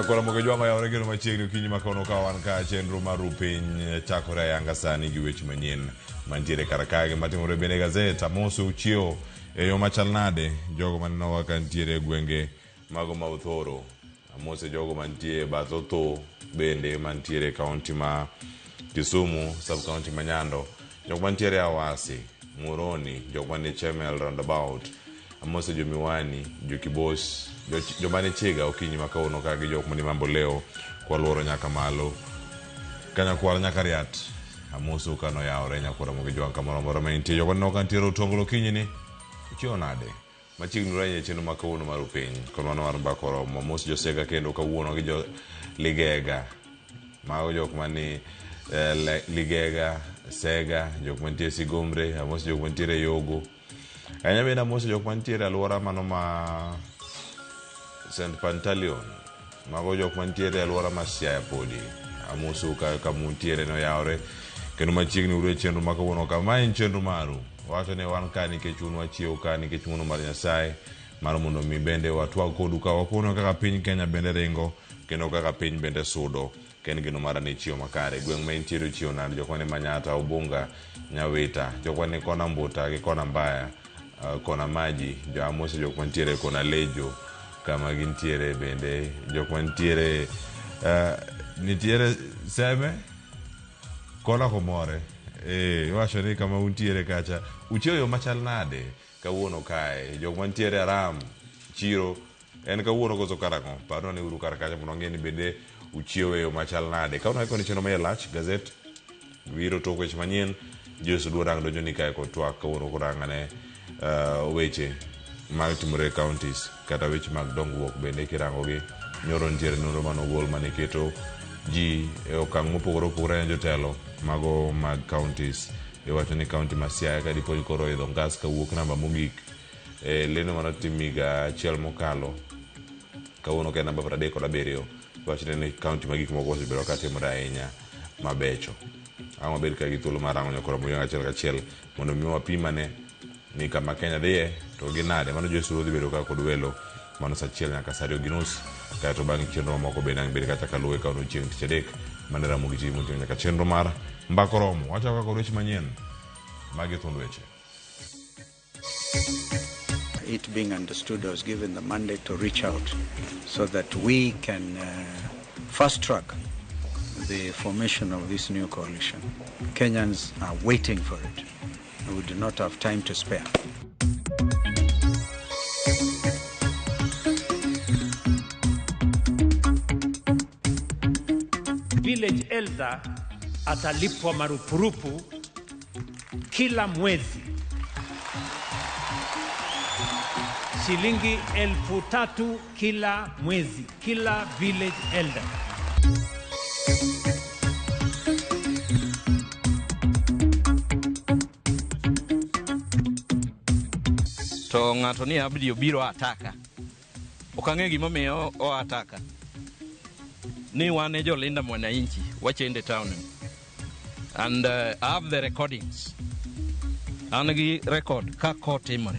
Nyakwara Moge Jwang'o yawore kendo machiegni okinyi ma kawuono ka wan ka chenro mar ru piny chakore ayanga sani gi weche manyien mantiere kar kae matimore bende e gazet. Amoso uchiewo e yo machal nade jogo manenowa ka nitiere e gwenge mago ma Uthoro. Amose jogo mantie e bath Otho bende mantiere e kaunti ma Kisumu, sub county ma Nyando, jok mantiere Awasi, Muhoroni, jok manie Chemel roundabout, Amose jo Miwani, jo Kibos, joma ni Chiga okinyi ma kawuono ka gi jok mani Mamboleo kwaluoro nyaka malo Kanyakwar nyaka Riat. Amoso ka noyawore nyakwar Ramogi Jwang' kamoro amora ma intie. Jok maneno ka nitiere Otonglo okinyi ni, uchiewo nade? Machiegni uru ahinya e chenro ma kawuono mar Upiny kod mano mar Mbaka Oromo. Amos Josega kendo kawuono gi jo Ligega. Mago jok mani eh, Ligega, Sega, jok mantie Sigomre, amos jok mantiere Yogo. Ahinya bende amos jok mantiere alwora mano ma St. Pantaleon. Mago jok mantiere e alwora ma Siaya podi. Amosu ka kamuntiere noyawore kendo machiegni uru e chenro ma kawuono ka. Ma en chenro maru. Wacho ni wan ka nikech un wachiewo ka nikech ng'wono mar Nyasaye mar mondo mi bende watwag kodu ka wakono kaka piny Kenya bende ringo kendo kaka piny bende sudo. Ka en geno mara ni ichiewo makare. Gweng' ma intiere ochiewo nade? Jok mani Manyata, Ubunga, Nyawita, jok mani kona Mbuta gi kona Mbaya, kona Maji, jo Amosi jok mantiere kona Lejo kama gintiere bende jok mantiere nitiere Seme kona Komore. Eh, iwacho ni kama untiere kacha uchiewo yo machal nade kawuono kae? Jok mantiere Aram, Chiro En kawuono koso karang'o? Parnwa ni uru kar kacha mondo wang'e ni bende uchiewo e yo machal nade. Kawuono koni chenro maiye lach, gazet biro tok weche manyien. Joyce Oduor ang' donjo ni kae kod twak kawuono korang'ane uh, weche mag timore e counties kata weche mag dongruok bende kirangogi. Nyoro nitiere nonro mane ogol mane keto ji e okang' mopogore opogore ne jotelo mago mag counties. Iwacho ni county ma Siaya ka dipo ni koro oidho ngas kawuok namba mogik E lendo mane otim higa achiel mokalo, kawuono ka en namba 37, iwacho ni kaunti ma gik moko osebedo ka timore ahinya mabecho. Ang' wabed ka gi thuolo mar rango nyakoro Muyonga achiel kachiel mondo mi wapim ane ni kama Kenya dhiye to gi nade. Mano Joyce Ruodhi bedo ka kod welo mano saa achiel nyaka saa ariyo gi nus kaeto bang' chenro mamoko bende ang' bed kacha kaluwe ka odiochieng' tich adek mane Ramogi TV moting'o nyaka chenro mar Mbaka Oromo. Wachako kod weche manyien magi thuond weche. It being understood, I was given the mandate to reach out so that we can fast track the formation of this new coalition. Kenyans are waiting for it. We do not have time to spare. Village elder atalipwa marupurupu kila mwezi shilingi 3,000 kila mwezi, kila village elder. To ng'ato ni Abdi obiro ataka. Ok ang'eyo gimomiyo o ataka. Ni wan e jolinda mwananchi wachende town. And I have the recordings. An gi record ka kotimore.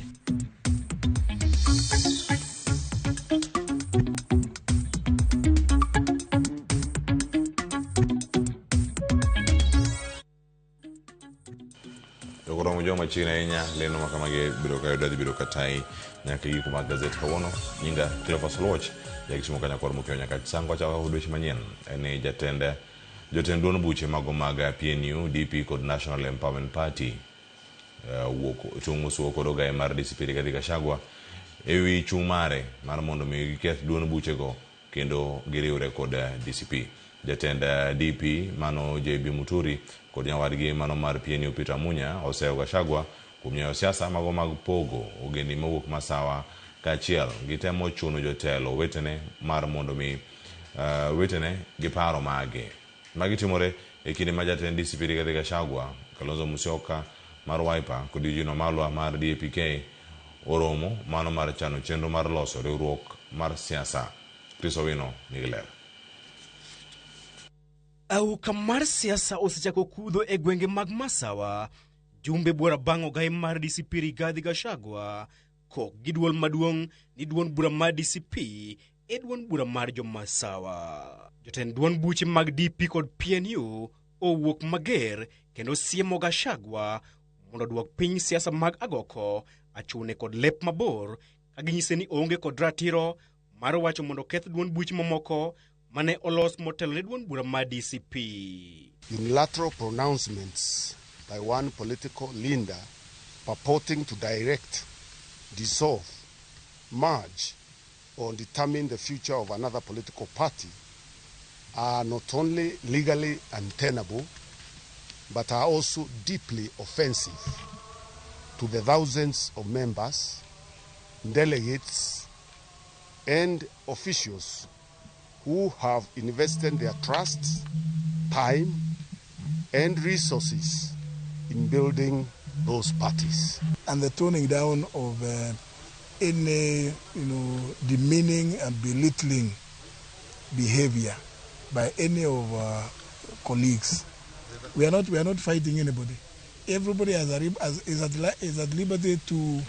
To koromo joma machiegni ahinya lendo ma kamagi biro ka yudo dhi bedo ka tayi nyaka e giko mag gazet kawuono. Nyinga Cleophas Oluoch, jakisumo kanyakwar mokiewo nyaka Sango achako kod weche manyien en ni jatend jotend duond buche mago mag PNU, DP kod National Empowerment Party wuok chung' mosuo kod ogaye mar DCP Rigathi Gachagua ewi chung' mare mar mondo mi giketh duond buchego kendo giriwre kod DCP. Jatend DP mano JB Muturi kod nyawadgi mano mar PNU Peter Munya oseyo Gachagua kuom nyayo siasa mago mag pogo ogendni mawuok masawa kaachiel gi temo chuno jotelo wetene mar mondo mi wetene gi paro mage. Magi timore e kinde ma jatend DCP Rigathi Gachagua, Kalonzo Musyoka mar Wiper kod Eugene Wamalwa mar DAP-K oromo mano mar chano chenro mar loso riwruok mar siasa. Chris Owino nigi ler. Auka mar siasa osechako kudho e gwenge mag Masawa. Jumbe buora bang' ogai mar DCP Rigathi Gachagua kok gi duol maduong' ni duond bura mar DCP e duond bura mar Jomasawa. Jotend duond buche mag DP kod PNU owuok mager kendo siemo Gachagua mondo oduok piny siasa mag agoko, achune kod lep mabor ka ginyise ni oonge kod ratiro mar wacho mondo oketh duond buche mamoko mane olos motelo ne duond bura mar DCP. Unilateral pronouncements by one political leader purporting to direct, dissolve, merge, or determine the future of another political party are not only legally untenable, but are also deeply offensive to the thousands of members, delegates, and officials who have invested their trust, time, and resources in building those parties. And the toning down of any, demeaning and belittling behavior by any of our colleagues. We are not fighting anybody. Everybody is at liberty to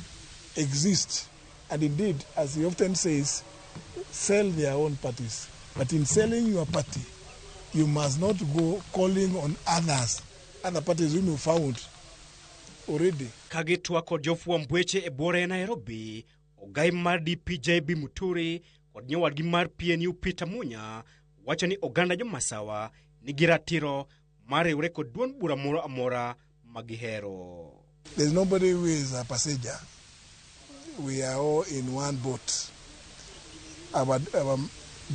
exist, and indeed, as he often says, sell their own parties. But in selling your party, you must not go calling on others, other parties whom you found already. Kagitwa kod jofwamb weche e buore Nairobi, ogai mar DP JB Muturi kod nyowadgi mar PNU Peter Munya wacho ni oganda Jomasawa nigi ratiro mar riwre kod duond bura moro amora magihero. There's nobody who is a passenger. We are all in one boat. Our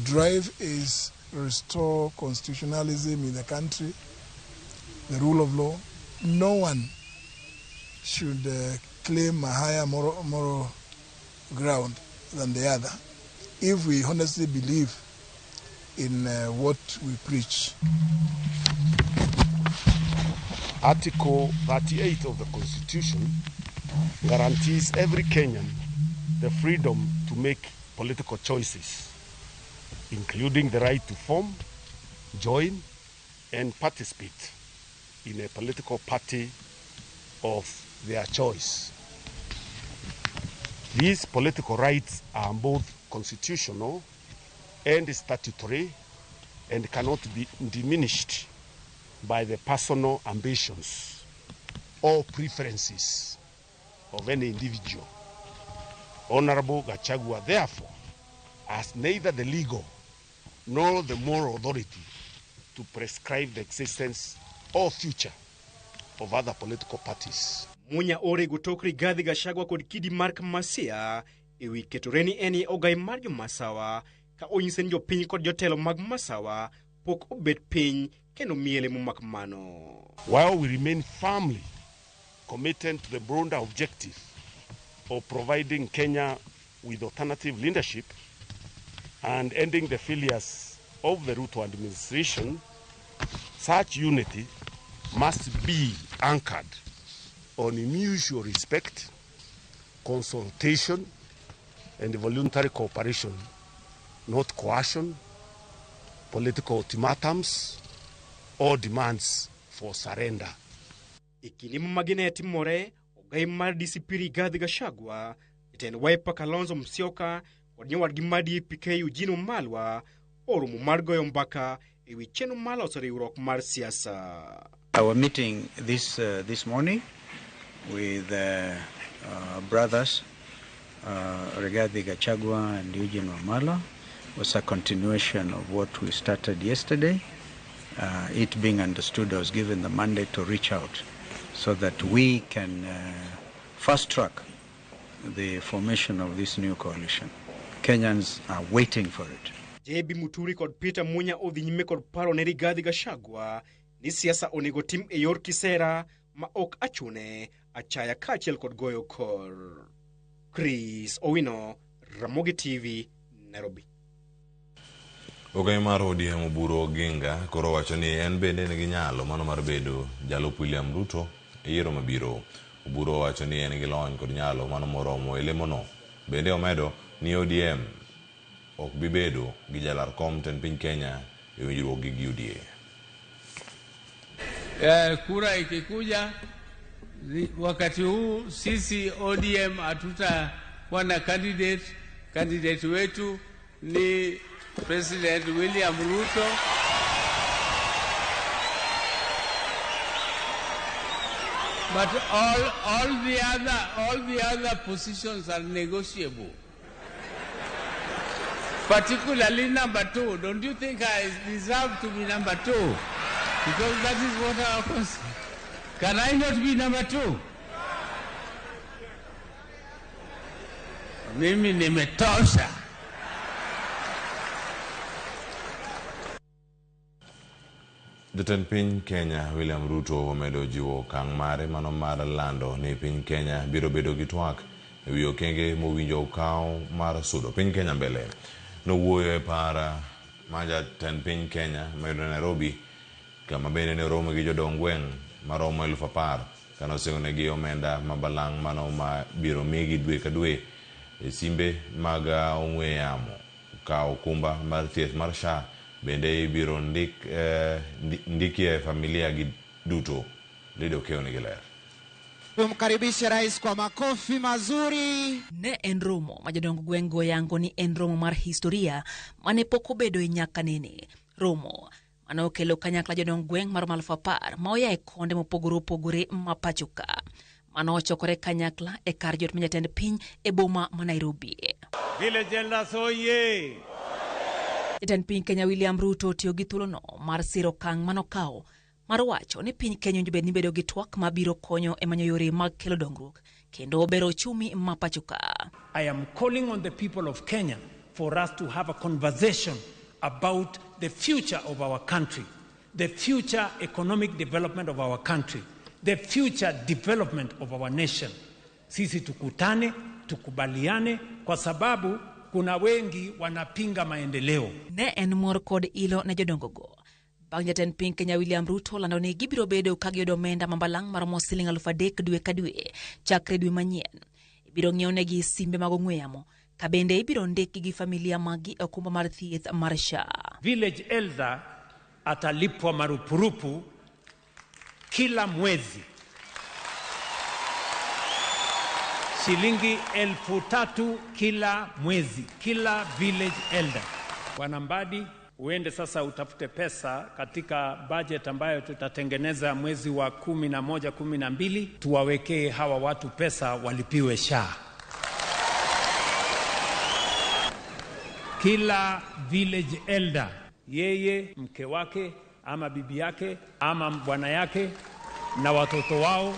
drive is restore constitutionalism in the country, the rule of law. No one should claim a higher moral ground than the other, if we honestly believe in what we preach. Article 38 of the Constitution guarantees every Kenyan the freedom to make political choices, including the right to form, join, and participate in a political party of their choice. These political rights are both constitutional and statutory and cannot be diminished by the personal ambitions or preferences of any individual. Honorable Gachagua, therefore, has neither the legal nor the moral authority to prescribe the existence or future of other political parties. Munya orego tok Rigathi Gachagua kod kidi mar Kamasia ewi ketore ni en e ogai mar Jomasawa ka onyise ni jopiny kod jotelo mag Masawa pok obet piny kendo miele momak mano. While we remain firmly committed to the broader objective of providing Kenya with alternative leadership and ending the failures of the Ruto administration, such unity must be anchored on mutual respect, consultation, and voluntary cooperation, not coercion, political ultimatums, or demands for surrender. E kinde ma magi ne timore, ogai mar DCP Rigathi Gachagua, jatend Wiper Kalonzo Musyoka kod nyowadgi mar DPK Eugene Wamalwa oromo mar goyo mbaka ewi chenro mar loso riwruok mar siasa. Our meeting this morning with brothers Rigathi Gachagua and Eugene Wamalwa was a continuation of what we started yesterday. It being understood, I was given the mandate to reach out so that we can fast track the formation of this new coalition. Kenyans are waiting for it. JB Muturi kod Peter Munya odhi nyime kod paro ne Rigathi Gachagua ni siasa onego tim e yor kisera ma ok achune, achaya kaachiel kod goyo kor. Chris Owino, Ramogi TV, Nairobi. Ogai mar ODM Oburu Oginga koro wacho ni en bende nigi nyalo mano mar bedo jalup William Ruto e yiero mabiro. Oburu owacho ni en gi lony kod nyalo mano moromo e lemono. Bende omedo ni ODM ok bi bedo gi jalar kom tend piny Kenya e winjruok gi UDA. Kura ikikuja wakati huu sisi ODM hatutakuwa na candidate. Candidate wetu ni President William Ruto. But all the other positions are negotiable. Particularly number 2. Don't you think I deserve to be number 2? Because that is what our Can I not be number 2? Mimi nimetosha. Jatend piny Kenya William Ruto omedo jiwo okang' mare mano mar lando ni piny Kenya biro bedo gi twak ewi okenge mowinjo okaw mar sudo piny Kenya mbele. Nowuoyo e par ma jatend piny Kenya mayudore Nairobi kama bende ne oromo gi jodong gweng' maromo 10,000 kane osingonegi omenda ma balang' mano ma biro migi dwe ka dwe e simbe mag ong'we yamo. Kawo okumba mar thieth mar SHA bende ibiro ndikie familia gi duto. Lido Okeo nigi ler. Tumkaribishe rais kwa makofi mazuri. Ne en romo ma jodong gweng' oyango ni en romo mar historia mane pok obedo e nyaka nene. Romo mane okelo kanyakla jodong gweng' maromo 10,000 ma oya e konde mopogore opogore ma pacho ka. Mane ochokore kanyakla e kar jot ma jatend piny e boma ma Nairobi. Village elders oye! Jatend piny Kenya William Ruto otiyo gi thuolono mar siro okang' manokawo mar wacho ni piny Kenya owinjo bed ni bedo gi twak mabiro konyo e manyo yore mag kelo dongruok kendo bero uchumi ma pacho ka. I am calling on the people of Kenya for us to have a conversation about the future of our country, the future economic development of our country, the future development of our nation. Sisi tukutane, tukubaliane kwa sababu kuna wengi wanapinga maendeleo. Ne en mor kod ilo ne jodongogo. Bang' jatend piny Kenya William Ruto lando ni gibiro bedo ka giyudo omenda ma balang' maromo siling 3,000 dwe ka dwe chakre dwe manyien. Ibiro ng'iewnegi simbe mag ong'we yamo ka bende ibiro ndikgi gi familia maggi e okumba mar thieth mar SHA. Village elder atalipwa marupurupu kila mwezi shilingi 3,000 kila mwezi, kila village elder. Bwana Mbadi, uende sasa utafute pesa katika budget ambayo tutatengeneza mwezi wa 11, 12, tuwawekee hawa watu pesa walipiwe SHA. Kila village elder, yeye, mke wake, ama bibi yake, ama bwana yake na watoto wao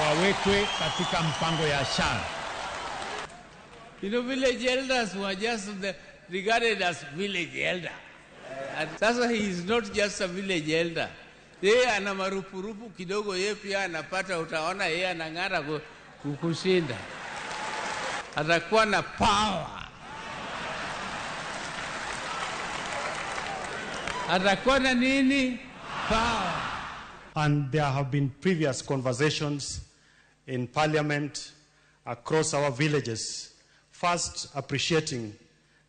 wawekwe katika mpango ya SHA. You know, village elders were just regarded as village elder. And sasa he is not just a village elder. Yeye ana marupurupu kidogo, yeye pia anapata, utaona yeye anang'ara kukushinda. Atakuwa na power. Atakuwa na nini? Power. And there have been previous conversations in parliament across our villages, first appreciating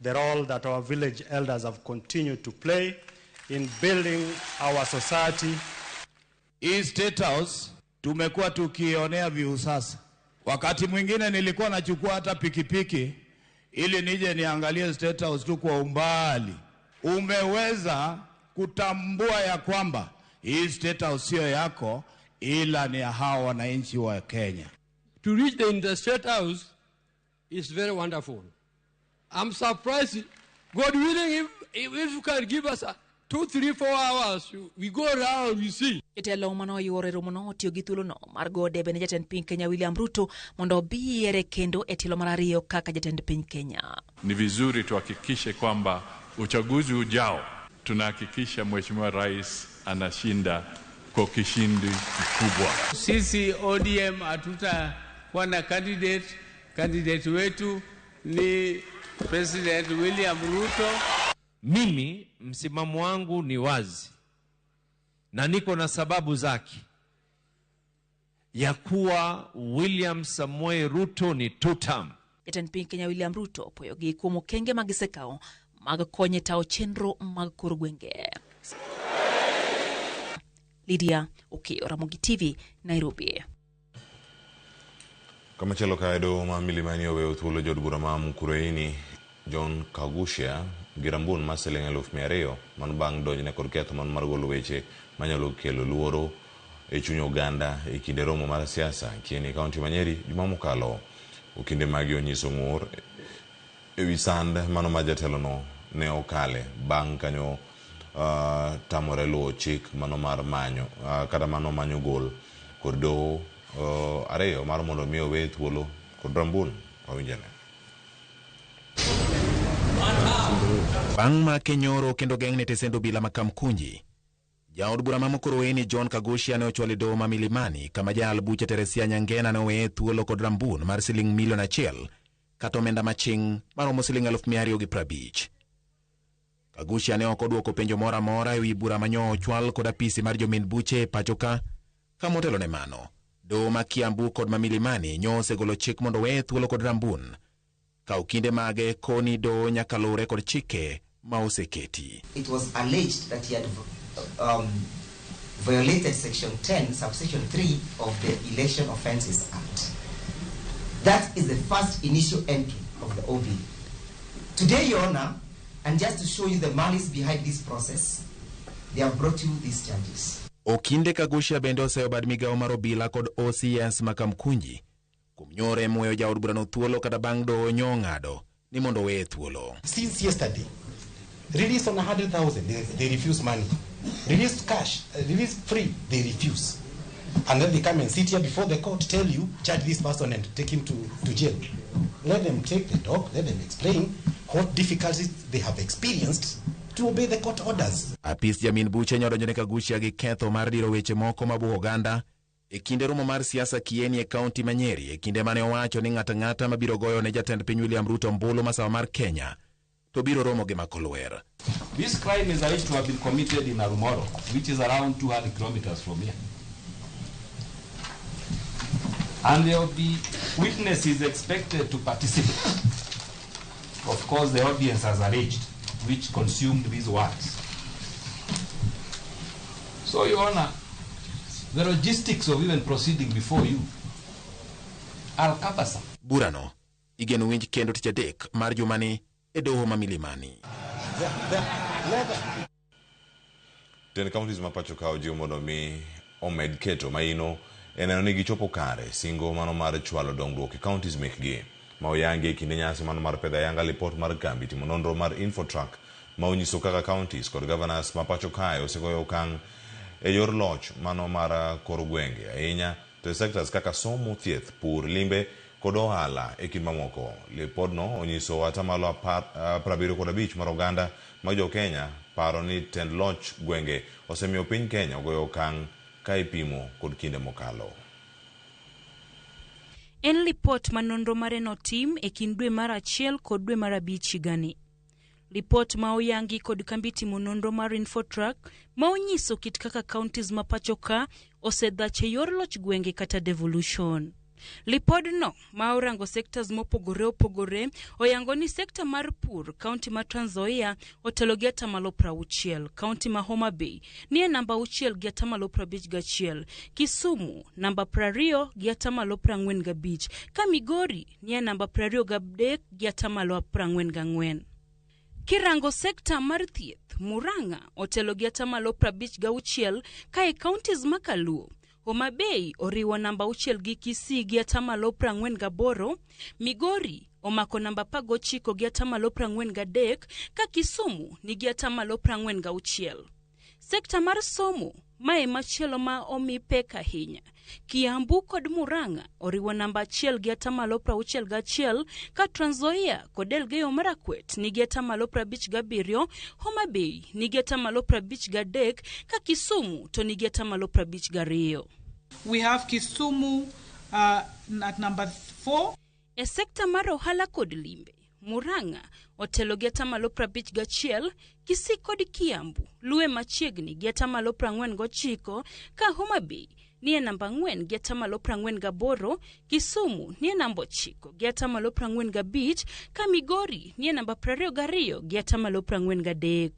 the role that our village elders have continued to play in building our society. Hii State House tumekuwa tukionea viusasa. Wakati mwingine nilikuwa nachukua hata pikipiki ili nije niangalie State House tu kwa umbali. Umeweza kutambua ya kwamba hii State House sio yako ila ni ya hawa wananchi wa Kenya. To reach the State House is very wonderful. I'm surprised. God willing, if you can give us 2, 3, 4 hours, we go around, we see. Jatelo mane oyuoro e romono otiyo gi thuolono mar go debe ne jatend piny Kenya William Ruto mondo obi yiere kendo e tielo mar ariyo kaka jatend piny Kenya. Ni vizuri tuhakikishe kwamba uchaguzi ujao tunahakikisha Mheshimiwa Rais anashinda kwa kishindi kikubwa. Sisi ODM hatutakuwa na candidate. Candidate wetu ni President William Ruto. Mimi msimamo wangu ni wazi na niko na sababu zake ya kuwa William Samoei Ruto ni two term. Jatend piny Kenya William Ruto opuoyo gi kuom okenge ma gisekawo mag konyo e tayo chenro mag kor gwenge. Lydia Okeyo, Ramogi TV, Nairobi. Kamachielo kae doho ma Milimani oweyo thuolo jood bura ma Mukurweini John Kaguchia gi rambun mar siling 200,000 mano bang' donjne kod ketho mano mar golo weche manyalo kelo luoro e chuny oganda e kinde romo mar siasa Kieni e kaunti ma Nyeri juma mokalo. Okinde magi onyiso ng'ur ewi sand mano ma jatelono ne okale bang' kanyo tamore luwo chik mano mar manyo kata mano manyo gol kod doho ariyo mar mondo mi owe thuolo kod rambun. Wawinjane. Bang' make nyoro kendo geng'ne tesend obila ma Kamkunji, jaod bura ma Mukurweini John Kaguchia ne ochwal e doho ma Milimani kama jaal buche Teresia Nyangena ne oweye thuolo kod rambun mar siling milion 1 kata omenda maching' maromo siling 250,000. Kaguchia ne ok odwoko penjo moro amora ewi bura manyo ochwal kod apisi mar jomin buche e pacho ka motelo ne mano. Doho ma Kiambu kod ma Milimani nyo osegolo chik mondo oweye thuolo kod rambun ka okinde mage koni doho nyaka luwre kod chike ma oseketi. It was alleged that he had violated section 10 subsection 3 of the Election Offences Act. That is the first initial entry of the OB. Today, Your Honor, and just to show you the malice behind this process, they have brought you these charges. Okinde Kaguchia bende oseyo bad migawo mar obila kod OCS ma Kamkunji kuom nyore muweyo jaod burano thuolo kata bang' doho nyo ng'ado ni mondo oweye thuolo. Since yesterday, release on 100,000, they refuse money. Release cash, release free, they refuse. And then they come and sit here before the court, tell you, charge this person and take him to jail. Let them take the dog, let them explain what difficulties they have experienced to obey the court orders. Apis jamin buche nyodonjone Kaguchia gi ketho mar diro weche moko mabuogo oganda e kinde romo mar siasa Kieni e kaunti ma Nyeri e kinde mane owacho ni ng'ato ang'ata mabiro goyo ne jatend piny William Ruto ombulu masawa mar Kenya to biro romo gi makolwer. This crime is alleged to have been committed in Arumoro, which is around 200 kilometers from here. And there will be witnesses expected to participate. Of course, the audience has alleged, which consumed these words. So, Your Honor, the logistics of even proceeding before you are cumbersome. Burano igeno winj kendo tich adek mar jumani e doho ma Milimani. Tend counties ma pacho ka ojiw mondo mi omed keto maino e neno ni gichopo kare singo mano mar chwalo dongruok e counties mekgi ma oyangi e kinde nyasi mano mar pedho ayanga lipot mar kambi timo nonro mar Infotrack ma onyiso kaka counties kod governors ma pacho kae osegoyo okang' e yor loch mano mar kor gwenge ahinya to e sectors kaka somo, thieth, pur, limbe kod ohala e kind mamoko. Lipodno onyiso atamalo 75 mar oganda mag jo Kenya paro ni tend loch gwenge osemiyo piny Kenya ogoyo okang' ka ipimo kod kinde mokalo. En lipot ma nonro mare notim e kind dwe mar 1 kod dwe mar 5 higani. Lipot ma oyangi kod kambi timo nonro mar Infotrack ma onyiso kit kaka counties ma pacho ka osedhach e yor loch gwenge kata devolution. Lipodno ma orango sectors mopogore opogore oyango ni sekta mar pur county ma Trans Nzoia otelo gi 60%, county ma Homa Bay ni e namba 6 gi 51%, Kisumu namba 20 gi 45%, ka Migori ni e namba 23 gi 44%. Kirango sekta mar thieth, Murang'a otelo gi 56% ka e counties ma Kaluo Homa Bay oriwo namba 6 gi Kisii gi 48%, Migori omako namba 19 gi 43% ka Kisumu nigi 46%. Sekta mar somo mae machielo ma omi pek ahinya, Kiambu kod Murang'a oriwo namba 1 gi 61% ka Trans Nzoia kod Elgeyo Marakwet nigi 57%, Homa Bay nigi 53% ka Kisumu to nigi 52%. We have Kisumu at number 4. E sekta mar ohala kod limbe, Murang'a otelo gi 51%, Kisii kod Kiambu luwe machiegni gi 49% ka Homa Bay ni e namba 4 gi 48%, Kisumu ni e namba 9 gi 45% ka Migori ni e namba 22 gi 43%.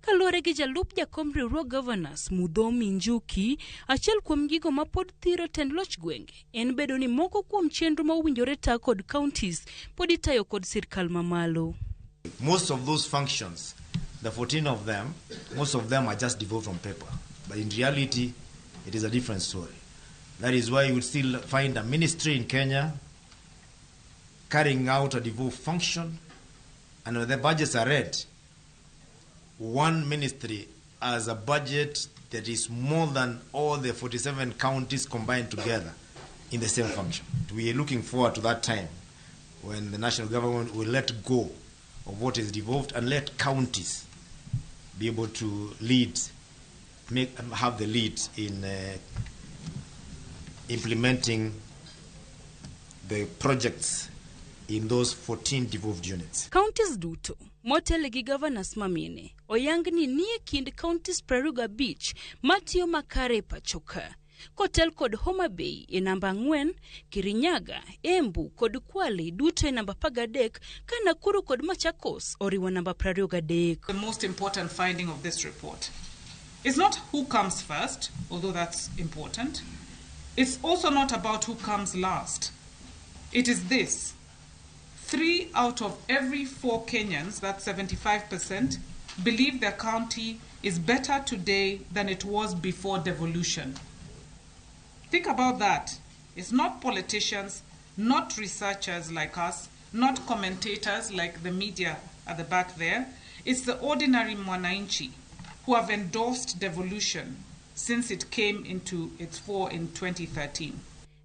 Kaluwore gi jalup jakom riwruog Governors Muthomi Njuki, achiel kuom gigo ma pod thiro tend loch gwenge en bedo ni moko kuom chenro ma owinjore ta kod counties pod itayo kod sirkal mamalo. Most of those functions, the 14 of them, most of them are just devolved from paper. But in reality, it is a different story. That is why you would still find a ministry in Kenya carrying out a devolved function, and when the budgets are read, one ministry has a budget that is more than all the 47 counties combined together in the same function. We are looking forward to that time when the national government will let go of what is devolved and let counties be able to lead, have the lead in implementing the projects in those 14 devolved units. Counties duto motelo gi governors mamine oyang ni nie kind counties 25 matiyo makare e pachoka kotel kod Homa Bay e namba 4, Kirinyaga, Embu kod Kwale duto e namba 13 ka Nakuru kod Machakos oriwo namba 23. The most important finding of this report is not who comes first, although that's important. It's also not about who comes last. It is this. 3 out of every 4 Kenyans, that's 75%, believe their county is better today than it was before devolution. Think about that. It's not politicians, not researchers like us, not commentators like the media at the back there. It's the ordinary mwananchi who have endorsed devolution since it came into its fore in 2013.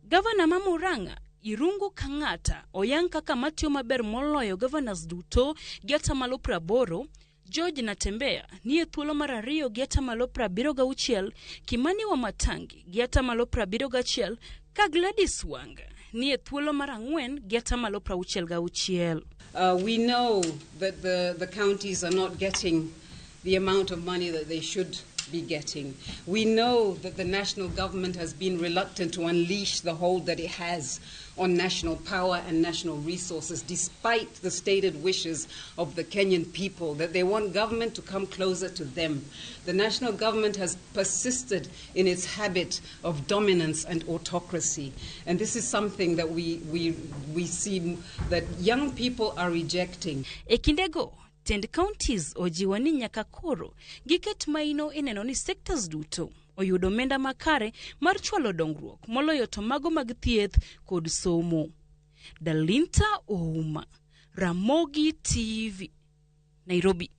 Governor ma Murang'a Irungu Kang'ata oyang kaka matiyo maber moloyo governors duto gi atamalo 80, George Natembeya nie thuolo mar 2 gi atamalo 76, Kimani Wamatangi gi atamalo 71, ka Gladys Wanga nie thuolo mar 4 gi atamalo 66. We know that the counties are not getting the amount of money that they should be getting. We know that the national government has been reluctant to unleash the hold that it has on national power and national resources, despite the stated wishes of the Kenyan people that they want government to come closer to them. The national government has persisted in its habit of dominance and autocracy. And this is something that we see that young people are rejecting. E kindego, tend counties ojiwo ni nyaka koro giket maino e neno ni sectors duto oyudo omenda makare mar chwalo dongruok moloyo to mago mag thieth kod somo. Dalinta Ouma, Ramogi TV, Nairobi.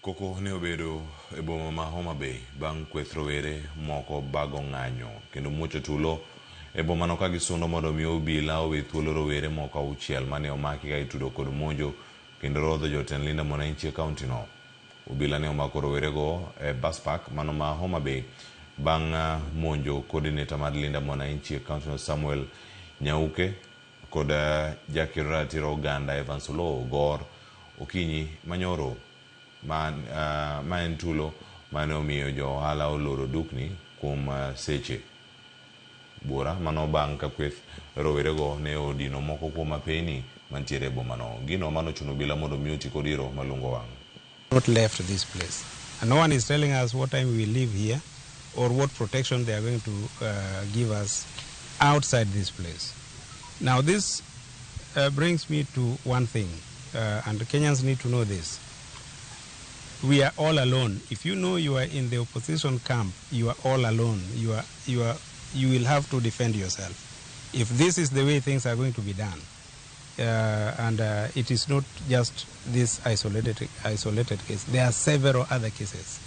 Koko ne obedo e boma ma Homa Bay bang' kweth rowere moko bago ng'anyo kendo muocho tulo e bomano ka gisundo mondo mi obila owe thuolo rowere moko 6 mane omaki ka itudo kod monjo kendo rodho jotend Linda Mwananchi e kaunti no. Obila ne omako rowerego e bus park mano ma Homa Bay bang' monjo coordinator mar Linda Mwananchi e kaunti no Samuel Nyauke kod jakero ratiro oganda Evans Oloo Gor okinyi manyoro ma en tulo mane omiyo jo ohala oloro dukni kuom seche buora mano bang' ka kweth rowerego ne odino moko kuom apeni mantiere e bomano. Gino mano chuno obila mondo mi oti kod iro malungo wang'. Not left this place, and no one is telling us what time we live here or what protection they are going to give us outside this place. Now this brings me to one thing, and Kenyans need to know this. We are all alone. If you know you are in the opposition camp, you are all alone. You will have to defend yourself. If this is the way things are going to be done, and it is not just this isolated case. There are several other cases.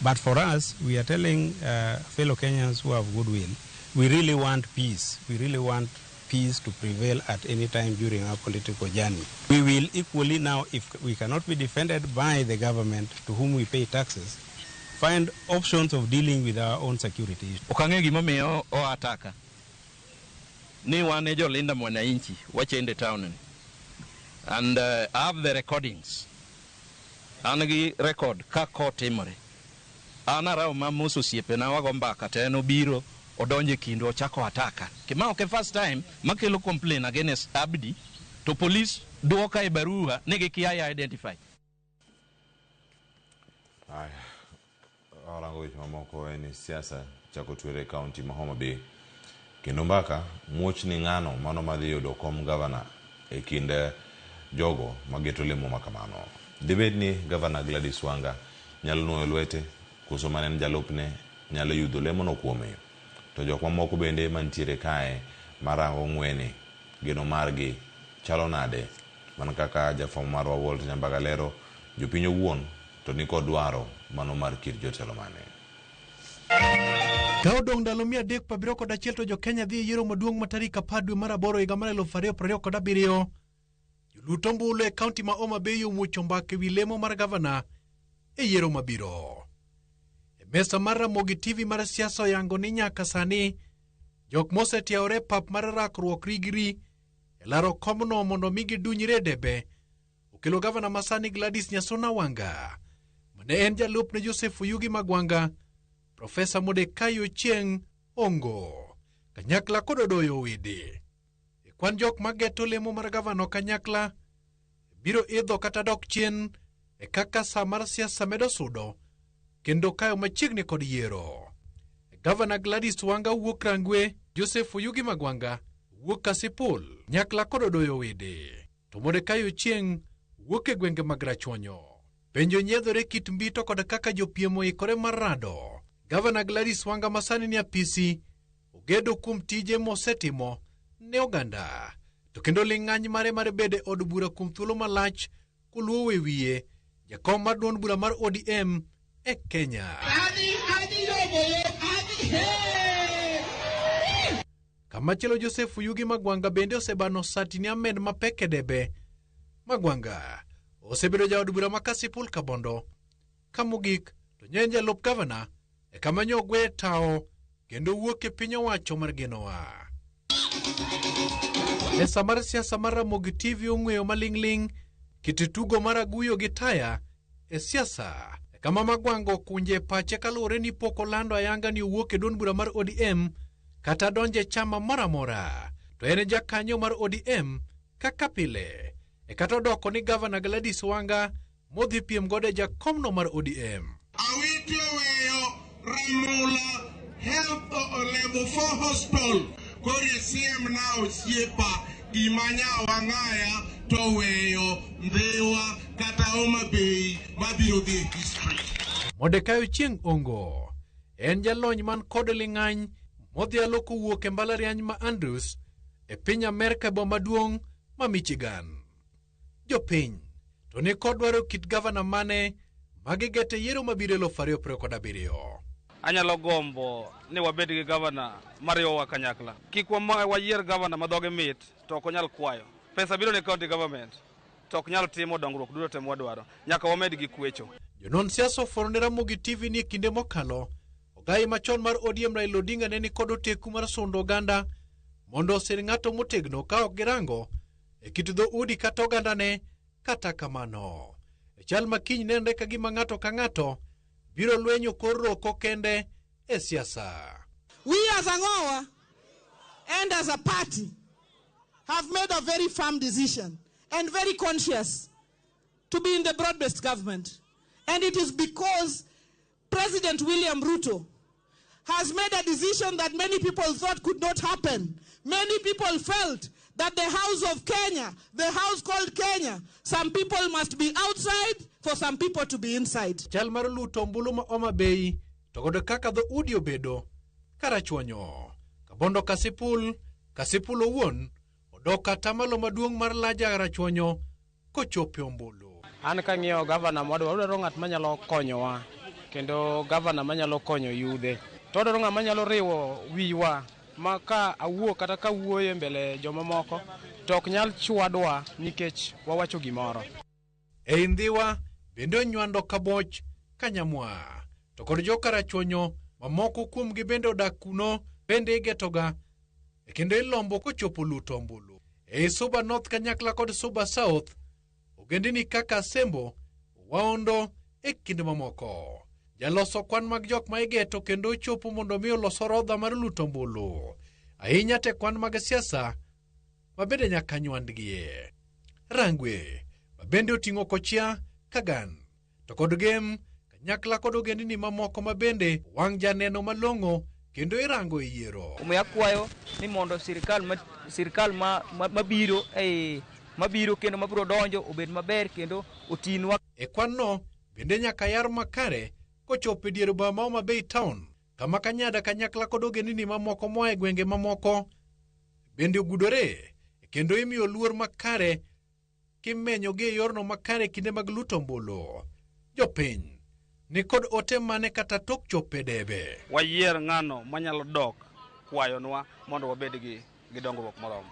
But for us, we are telling fellow Kenyans who have goodwill, we really want peace. We really want peace to prevail at any time during our political journey. We will equally now, if we cannot be defended by the government to whom we pay taxes, find options of dealing with our own security. Ok ang'eyo gimomiyo o ataka ni wan e jolinda mwananchi wachende town ni. And I have the recordings. An gi record kaka otimore. An arawo ma mos osiepena wago mbaka to en obiro odonjo e kindwa ochako ataka. Ma ok e first time makelo complain against Abdi to police duoka e barua ni gikia identify. Aya, warango weche mamoko en ni siasa chako twere e kaunti ma Homa Bay. Kendo mbaka muoch ni ng'ano mano madhi yudo kom gavana e kind jogo mageto lemo ma kamano. Dibed ni gavana Gladys Wanga nyalo nuoyo lwete koso mana en jalupne nyalo yudho lemono kuome? To jok mamoko bende mantiere kae marango ng'weni geno margi chalo nade? Mana kaka jafwambo marwa Walter Nyambaga lero, jopiny owuon to nikod dwaro mano mar kit jotelo mane. Ka odong' ndalo 371 to jo-Kenya dhi e yiero maduong' ma tarik 10 dwe mar aboro higa mar 2027, jolut ombulu e kaunti ma Homa Bay omuocho mbaka e wi lemo mar gavana e yiero mabiro. E mesa mar Ramogi TV mar siasa oyango ni nyaka sani jok mosetiewore e pap mar rakruok rigri e laro komno mondo mi gidunyre e debe okelo gavana masani Gladys Nyasona Wanga mane en jalup ne Joseph Oyugi Magwanga, Profesa Modekai Ochieng' Ongo kanyakla kod Odoyo Owidi. E kwan jok mageto lemo mar gavana kanyakla biro idho kata dok chien e kaka sa mar siasa medo sudo kendo kayo machiegni kod yiero. Gavana Gladys Wanga wuok Rangwe, Joseph Oyugi Magwanga wuok Kasipul, nyakla kod Odoyo Owidi. To Modekai Ochieng' wuok e gwenge mag Rachuonyo. Penjo nyiedhore kit mbito kod kaka jopiem oikore mar rado. Gavana Gladys Wanga masani ni apisi ogedo kuom tije mosetimo ne oganda. To kendo ling'any mare mar bedo e od bura kuom thuolo malach koluwo e wiye jakom mar duond bura mar ODM e Kenya. Kamachielo Joseph Oyugi Magwanga bende osebano sati ne amen mapek e debe. Magwanga osebedo jaod bura ma Kasipul Kabondo. Ka mogik to nye en jalup gavana e kama nyo ogwe tawo kendo wuok e piny owacho mar Genoa. Mesa mar siasa mar Ramogi TV ong'weyo maling'ling' kit tugo mar aguyo gi taya e siasa kama Magwanga okunje pache kaluwore ni pok olando ayanga ni owuok e duond bura mar ODM kata donje chama moro amora. To en jakanyo mar ODM kaka pile e kata odoko ni gavana Gladys Wanga modhi piem godo e jakomno mar ODM. Awiti oweyo Ramula Health Level 4 Hospital koro isiemna osiepa gima nyawa ng'aya to weyo Ndhiwa kata Homa Bay mabiro dhi e history. Modekai Ochieng' Ongo en jalony man kod ling'any modhialo kowuok e mbalariany ma Andrews e piny Amerka e boma maduong' ma Michigan. Jopiny to ni kod dwaro kit gavana mane magigete yiero mabiro 2027. Anyalo gombo ni wabed gi gavana mariwowa kanyakla. Kik wayier gavana ma dhoge mit to ok onyal kwayo. Pesa biro ne county government to ok nyal timo dongruok duto te mwadwaro. Nyaka wamed gi kwecho. Jonon siasa ofworo ne Ramogi TV ni e kinde mokalo, ogai machon mar ODM Raila Odinga ne nikod oteku mar sundo oganda mondo osir ng'ato motegno ka ok girango e kit dhoudi kata ogandane. Kata kamano, e chal ma kiny nenre ka gima ng'ato ka ng'ato biro lwenyo kor roko kende e siasa. We as Angowa and as a party have made a very firm decision and very conscious to be in the broad-based government. And it is because President William Ruto has made a decision that many people thought could not happen. Many people felt that the house of Kenya, the house called Kenya, some people must be outside for some people to be inside. Chal mar luto ombulu ma Homa Bay to kod kaka dhoudi obedo Karachuonyo, Kabondo Kasipul, Kasipul owuon odok atamalo maduong' mar Laja Karachuonyo kochopo e ombulu. An kang'iyo gavana mwadwaro, wadwaro ng'at manyalo konyowa kendo gavana manyalo konyo yudhe. To wadwaro ng'at manyalo riwo wiwa ma ka awuo kata ka wuoyo e mbele jomamoko to ok nyal chwadwa nikech wawacho gimoro. Ei Ndhiwa bende onywando Kaboch, Kanyamwa to kod jo Karachuonyo mamoko kuomgi bende odak kuno bende igetoga e kendo ilombo kochopo luto ombulu. Ei Suba North kanyakla kod Suba South ogendini kaka Asembo, Waondo e kind mamoko. Jaloso kwan mag jok ma igeto kendo ochopo mondo mi olos orodha mar luto ombulu. Ahinya te kwan mag siasa ma bende nyaka nywandgie. Rangwe ma bende oting'o Kochia, Kagan to kod Gem Kanyakla kod ogendini mamoko ma bende wang' janeno malong'o kendo irango e yiero. Omiyo akwayo ni mondo sirikal mabiro mabiro kendo mabiro donjo obed maber kendo otinwa. E kwan no bende nyaka yar makare kochopo e dier boma ma Homa Bay town kama Kanyada kanyakla kod ogendini mamoko moa e gwenge mamoko bende ogudore kendo imiyo luor makare kimenyogi e yorno makare kinde mag luto ombulu. Jopiny ni kod ote mane kata tok chopo e debe. Wayier ng'ano manyalo dok kwayonwa mondo wabed gi dongruok moromo.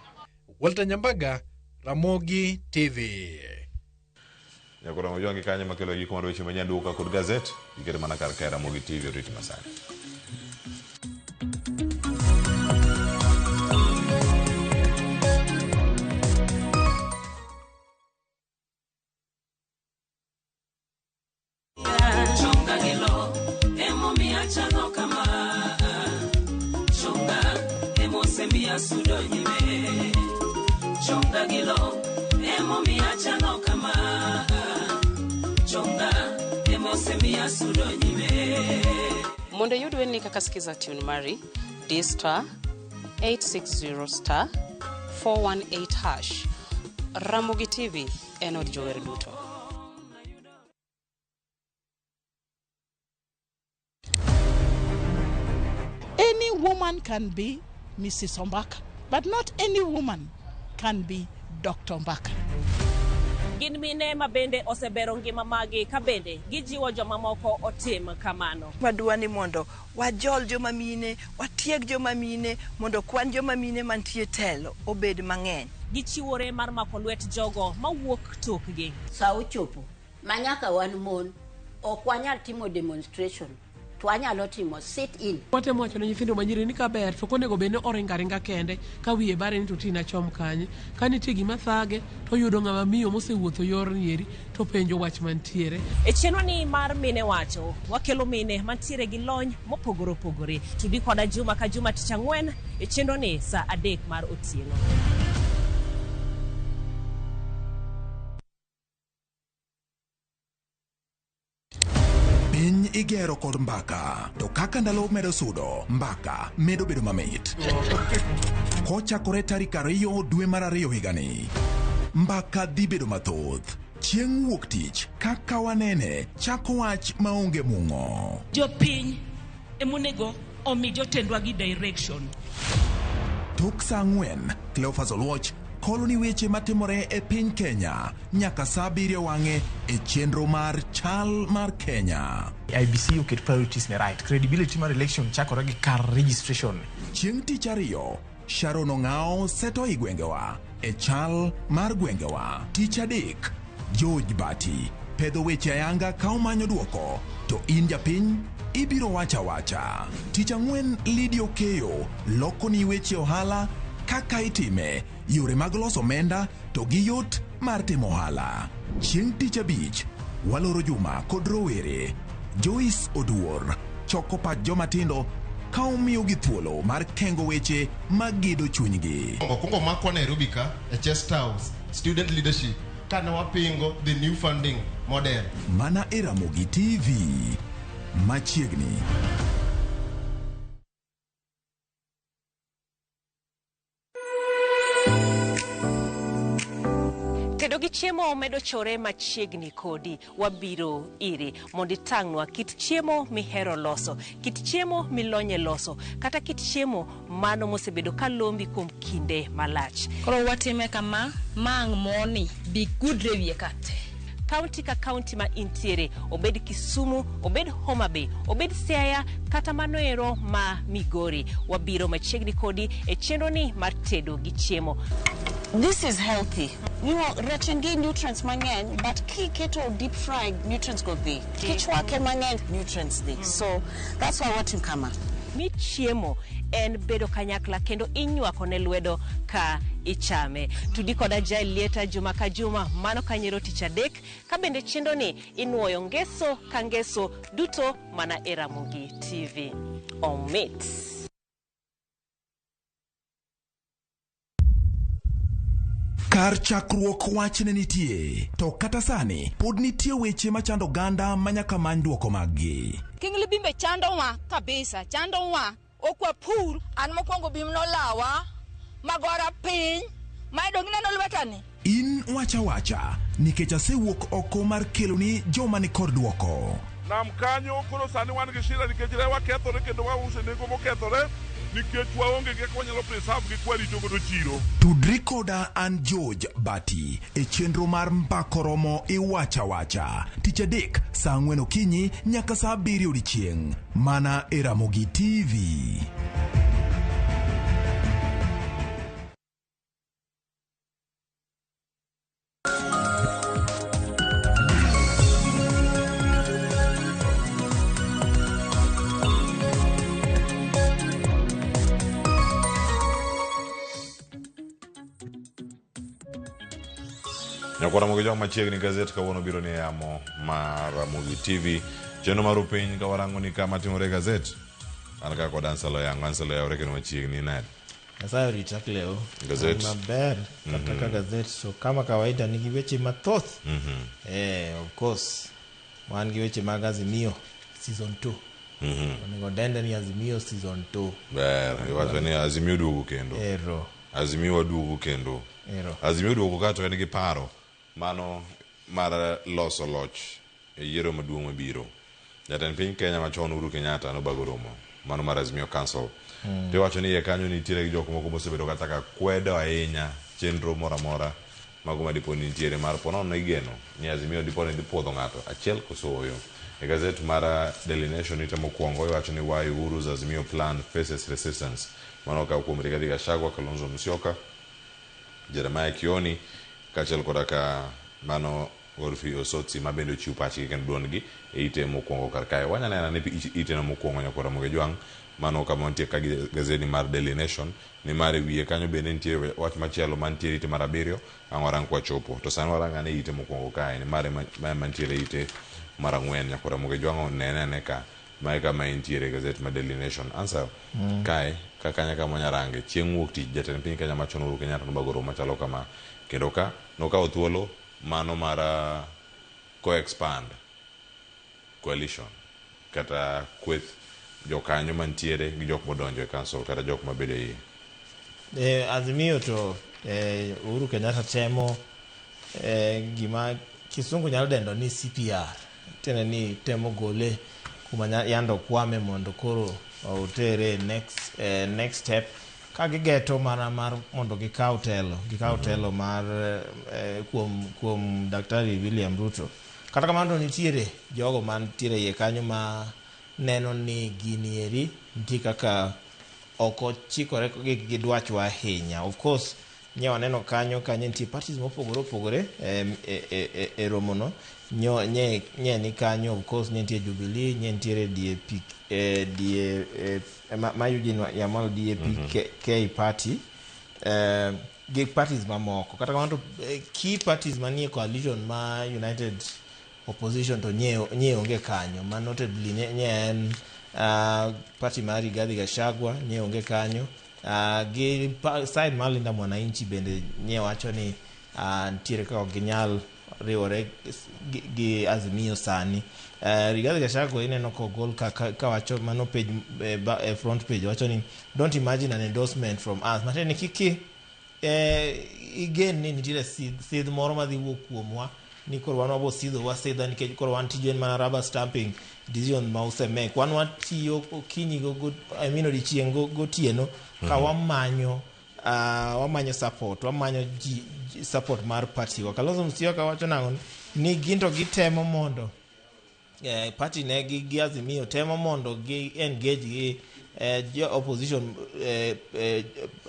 Walter Nyambaga, Ramogi TV. Nyakoro Ojwang' gi kanyo makelo gik mar weche manyien duoka kod gazet ikete mana kar kae Ramogi TV orit masani. Mondo iyud wendni kaka Skiza Tune mari, di star 860 star 418 hash. Ramogi TV en od jower duto. Any woman can be Mrs. Ombaka, but not any woman can be Dr. Ombaka. Gin mine ma bende osebero ngima magi ka bende gijiwo jomamoko otim kamano. Wadwa ni mondo wajol joma mine, watieg joma mine, mondo kwan joma mine mantie telo obed mang'eny. Gichiwore mar mako lwet jogo mawuok tokgi. Sa ochopo ma nyaka wan mon ok wanyal timo demonstration to wanyalo timo sit in. Watemo wacho ne nyithindo manyiri ni kaber to ok onego bed ni oringo aringa kende ka wiye bare ni to tina chom kanye. Ka nitie gima thage to oyudo ng'ama miyo mosewuotho yorni eri to penjo wach mantiere. E chenro ni mar Mine Wacho, wakelo mine mantiere gi lony mopogore opogore. Tudi koda juma ka juma tich ang'wen e chenro ni saa 3 mar otieno. Piny igero kod mbaka, to kaka ndalo medo sudo, mbaka medo bedo mamit. Kochakore tarik 2 dwe mar 2 higani, mbaka dhi bedo mathoth. Chieng' wuok tich, kaka wanene, chako wach maonge mung'o. Jopiny emonego omi jotendwa gi direction. Tok saa 4, Cleophas Oluoch kolo ni weche matimore e piny Kenya nyaka saa 7 wang'e e chenro mar Chal mar Kenya. IBC oket priorities ne right. Credibility mar election chakore gi kar registration. Chieng' tich ariyo, Sharon Ong'ao seto i gwengewa e Chal mar gwengewa. Tich adek, George Bati pedho weche ayanga ka omanyo duoko, to in japiny ibiro wacha wacha. Tich ang'wen, Lydia Okeyo loko ni weche ohala kaka itime, yore mag loso omenda to gi yot mar timo ohala. Chieng' tich abich, waloro juma kod rowere. Joyce Oduor choko pach joma tindo ka omiyogi thuolo mar kengo weche magedo chunygi. Okwongo makwa Nairobi ka e Chest House student leadership kane wapingo the new funding model. Mana e Ramogi TV machiegni. Tedo gi chiemo medo chore machiegni kodi. Wabiro iri mondo itang'nwa kit chiemo mihero loso, kit chiemo milonye loso, kata kit chiemo mano mosebedo ka lombi kuom kinde malach. Koro watime kama, ma ang' moni bi gudre wiye ka te. Kaunti ka kaunti ma intiere, obed Kisumu, obed Homa Bay, obed Siaya, kata mano ero ma Migori. Wabiro machiegni kodi e chenro ni mar tedo gi chiemo. This is healthy. You know, rech en gi nutrients mang'eny, but kiketo deep fried, nutrients go dhi. Kichwake mang'eny, nutrients dhi. So that's why watimo kama. Mi chiemo en bedo kanyakla kendo inywako ne lwedo ka ichame. Tudi koda Jael Lieta juma ka juma, mano kanyero tich adek, ka bende chenro ni inuoyo ngeso ka ngeso duto mana e Ramogi TV. Omit. Kar chakruok wach ne nitie, to kata sani pod nitie weche machando oganda ma nyaka many dwoko maggi. King Libimbe chandowa kabisa, chandowa. Ok wapur. An mokwongo bim nolawa magora piny ma dong ineno lwetani. In wacha wacha nikech asewuok oko mar keloni joma ni kod dwoko. Nam kanyo koro sani wan gi shida nikech rewa kethore kendo wauso e nengo mokethore nikech waonge gi kaka wanyalo preserve gi kwarito godo chiro. Tudri koda an George Bati e chenro mar Mbako Romo Iwacha Wacha tich adek saa ang'wen okinyi nyaka saa abiriyo odiechieng' mana e Ramogi TV. Nyakwar Ramogi Jwang' machiegni gazet kawuono biro ni e yamo mar Ramogi TV. Chenro mar upiny ka warango ni kama timore e gazet. An ka kod Ansel Oyango, Ansel oyawre kendo machiegni nade? Nyasaye orita Cleo. Gazet. An maber kata ka gazet to kama kawaida nigi weche mathoth. Of course wan gi weche mag Azimio season 2. Onego dende ni Azimio season 2. Ber, iwacho ni Azimio duogo kendo. Ero. Azimio waduogo kendo. Ero. Azimio duogo ka to en gi paro mano mar loso loch e yiero maduong' mabiro. Jatend piny Kenya machon Uhuru Kenyatta nobago romo mano mar Azimio Council. To iwacho ni iye kanyo nitiere gi jok moko mosebedo kata ka kwedo ahinya chenro moro amora mago ma dipo ni nitiere mar ponono igeno ni Azimio dipo ni dhi puodho ng'ato achiel koso ooyo. E gazet mar Daily Nation ite mokwongo iwacho ni why Uhuru's Azimio plan faces resistance. Mano okaw kuom Rigathi Gachagua, Kalonzo Musyoka, Jeremiah Kioni kaachiel koda ka mano Godfrey Osotsi ma bende ochiw pachgi kendo duondgi e ite mokwongo kar kae. Wanya neno ane iteno mokwongo nyakwar Ramogi Jwang' mano kama wantie ka gi gazedi mar Daily Nation nimar e wiye kanyo bende nitie wach machielo mantiere ite mar abiriyo ang' warang kwachopo. To sani warang ane ite mokwongo kae nimar ema mantiere ite mar ang'wen nyakwar Ramogi Jwang' nene ane ka mae kama entiere e gazet mar Daily Nation. Answer kae ka kanya kama wanyarange chieng' wuok tich jatend piny Kenya machon Uhuru Kenyatta nobago romo machalo kama kendo ka nokawo thuolo mano mar ko-expand coalition kata kweth jokanyo mantiere gi jok modonjo e council kata jok mabedo e iye. Azimio to Uhuru Kenyatta temo gima kisungu nyalo dendo ni CPR. Tiende ni temo gole kuma yando kwame mondo koro otere next step ka gigeto mana mar mondo gikaw telo, gikaw telo mar kuom Daktari William Ruto. Kata kamano to nitiere jogo mantiere iye kanyo ma neno ni gini eri nitie kaka ok ochikore gi dwachwa ahinya. Of course nye waneno kanyo ka nitie parties mopogore opogore e romono. Nye ni kanyo of course nye nitie Jubilee, nye nitiere DAP, ma Eugene Wamalwa DAP K party, gi parties mamoko. Kata kamano to key parties manie coalition ma United Opposition to nye onge kanyo. Ma notably nye en party mar Rigathi Gachagua nye onge kanyo. Gi side mar Linda Mwananchi bende nye wacho ni nitiere kaka ok ginyal riwore gi Azimio sani. Rigathi Gachagua ineno kogol ka wacho mano page, front page wacho ni don't imagine an endorsement from us. Matiende ni kiki igen ni nitiere sidh moro madhi wuok kuomwa ni koro wan wabo sidho wasidha nikech koro wan tijwa en mana rubber stamping decision ma usemake. Wan watiyo okinyi go, I mean odiochieng' gotieno ka wamanyo support, wamanyo ji support mar party wa. Kalonzo Musyoka wacho nang'o ni gin to gitemo mondo party ne gi Azimio temo mondo gi engage gi jo opposition,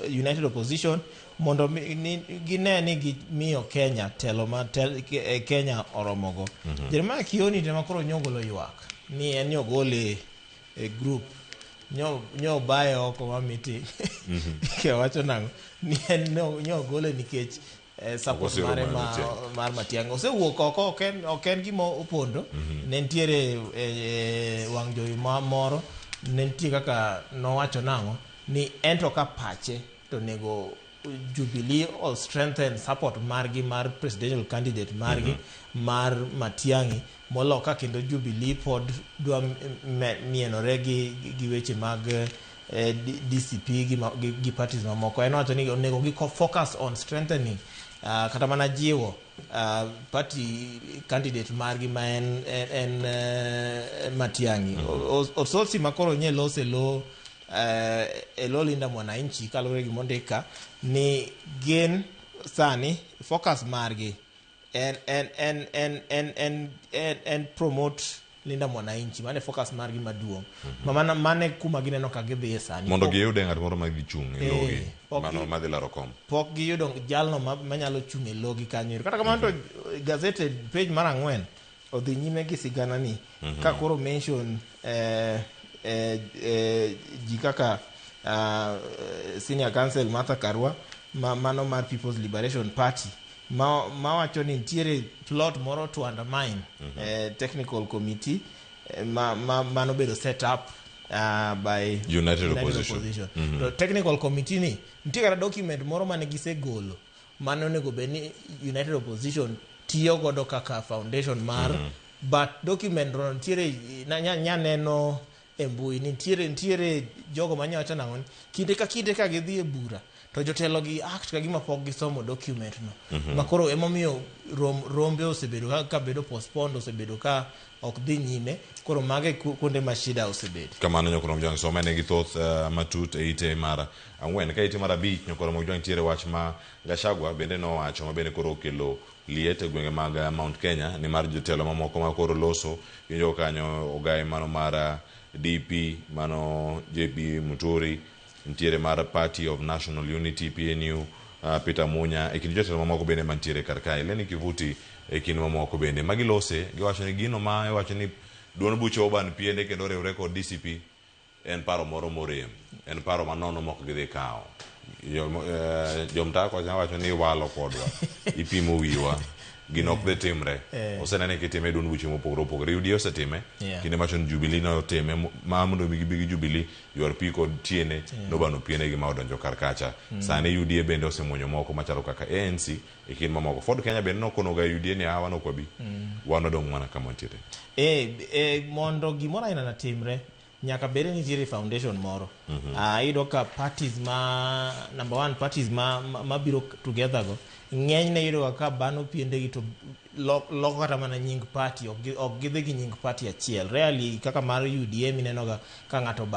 United Opposition mondo gine ni gimiyo Kenya telo ma Kenya oromogo. Jeremiah Kioni tema koro nyogolo ywak ni en nyogole e group nyo baye oko ma meeting. Ke wacho nang'o ni en nyogole nikech support Osiro mare mar Matiang'i. mar Matiang'i osewuok oko, ok en gima opondo. Ne nitiere wang' jowi moro ne nitie kaka nowacho nang'o ni en to ka pache to onego Jubilee o strengthen support margi mar presidential candidate margi mar Matiang'i molo ka kendo Jubilee pod dwa mienore gi weche mag DCP gi parties mamoko. En owacho ni onego gi focus on strengthening kata mana jiwo party candidate margi ma en Matiang'i. Osotsi makoro nye lose lo e lo Linda Mwananchi kaluwore gi mondik ka ni gin sani focus margi en promote Linda Mwananchi, mane focus margi maduong'. Ma mane kuma gineno ka gidhiye sani. Mondo giyude ng'at moro ma gichung' e logi mano madhi laro kom. Pok giyudo jalno manyalo chung' e logi kanyo. Kata kamano to gazette page mar 4 odhi nyime gi sigana ni ka koro mention ji kaka senior counsel Martha Karua mano mar People's Liberation Party ma wacho ni nitiere plot moro to undermine technical committee ma manobedo set up by United Opposition. To technical committee ni nitie kata document moro mane gisegolo mane onego bed ni United Opposition tiyo godo kaka foundation mar but document no nitiere nyaneno e mbui nitiere jogo manyawacho nang'o kinde ka kinde ka gidhi e bura to jotelo gi act ka gima pok gisomo document no. Ma koro emomiyo rombe osebedo ka bedo postponed, osebedo ka ok dhi nyime. Koro mage kuonde ma shida osebedo. Kamano nyokoro mjwang' soma ne gi thoth matut e ite mar 4. Ka ite mar 5 nyokoro mjwang' nitiere wach ma Gachagua bende nowacho ma bende koro okelo liet e gwenge mag Mount Kenya ni mar jotelo mamoko ma koro loso winjo kanyo ogai mano mar DP mano JP Muturi, nitiere mar Party of National Unity PNU Peter Munya e kind jotelo mamoko bende mantiere kar kae. Lenny Kivuti e kind mamoko bende magilose giwacho ni gino ma iwacho ni duond buche oban piende kendo oriwre kod DCP en paro moro morem, en paro manono mok gidhi kawo. Jomtaa kocha wacho ni walo kodwa, ipimo wiwa, gino ok dhi timre. Osenene kitime e duond buche mopogore opogore. UDA osetime, kinde machon Jubilee notime, ma mondo mi gibi gi Jubilee, URP kod tiene nobano piene gi ma odonjo kar kacha. Sani UDA bende osemuonyo moko machalo kaka ANC e kind mamoko. Ford Kenya bende nokonoga UDA ni wan ok wabi, wan wadong' mana kama wantiere. Mondo gimoro aina na timre, nyaka bed ni nitiere foundation moro. Iyudo ka parties ma number one parties ma biro together go ng'enyne iyudo ka bano piendegi to loko kata mana nying party, ok gidhi gi nying party achiel. Rarely kaka mar UDA mineno ga ka ng'ato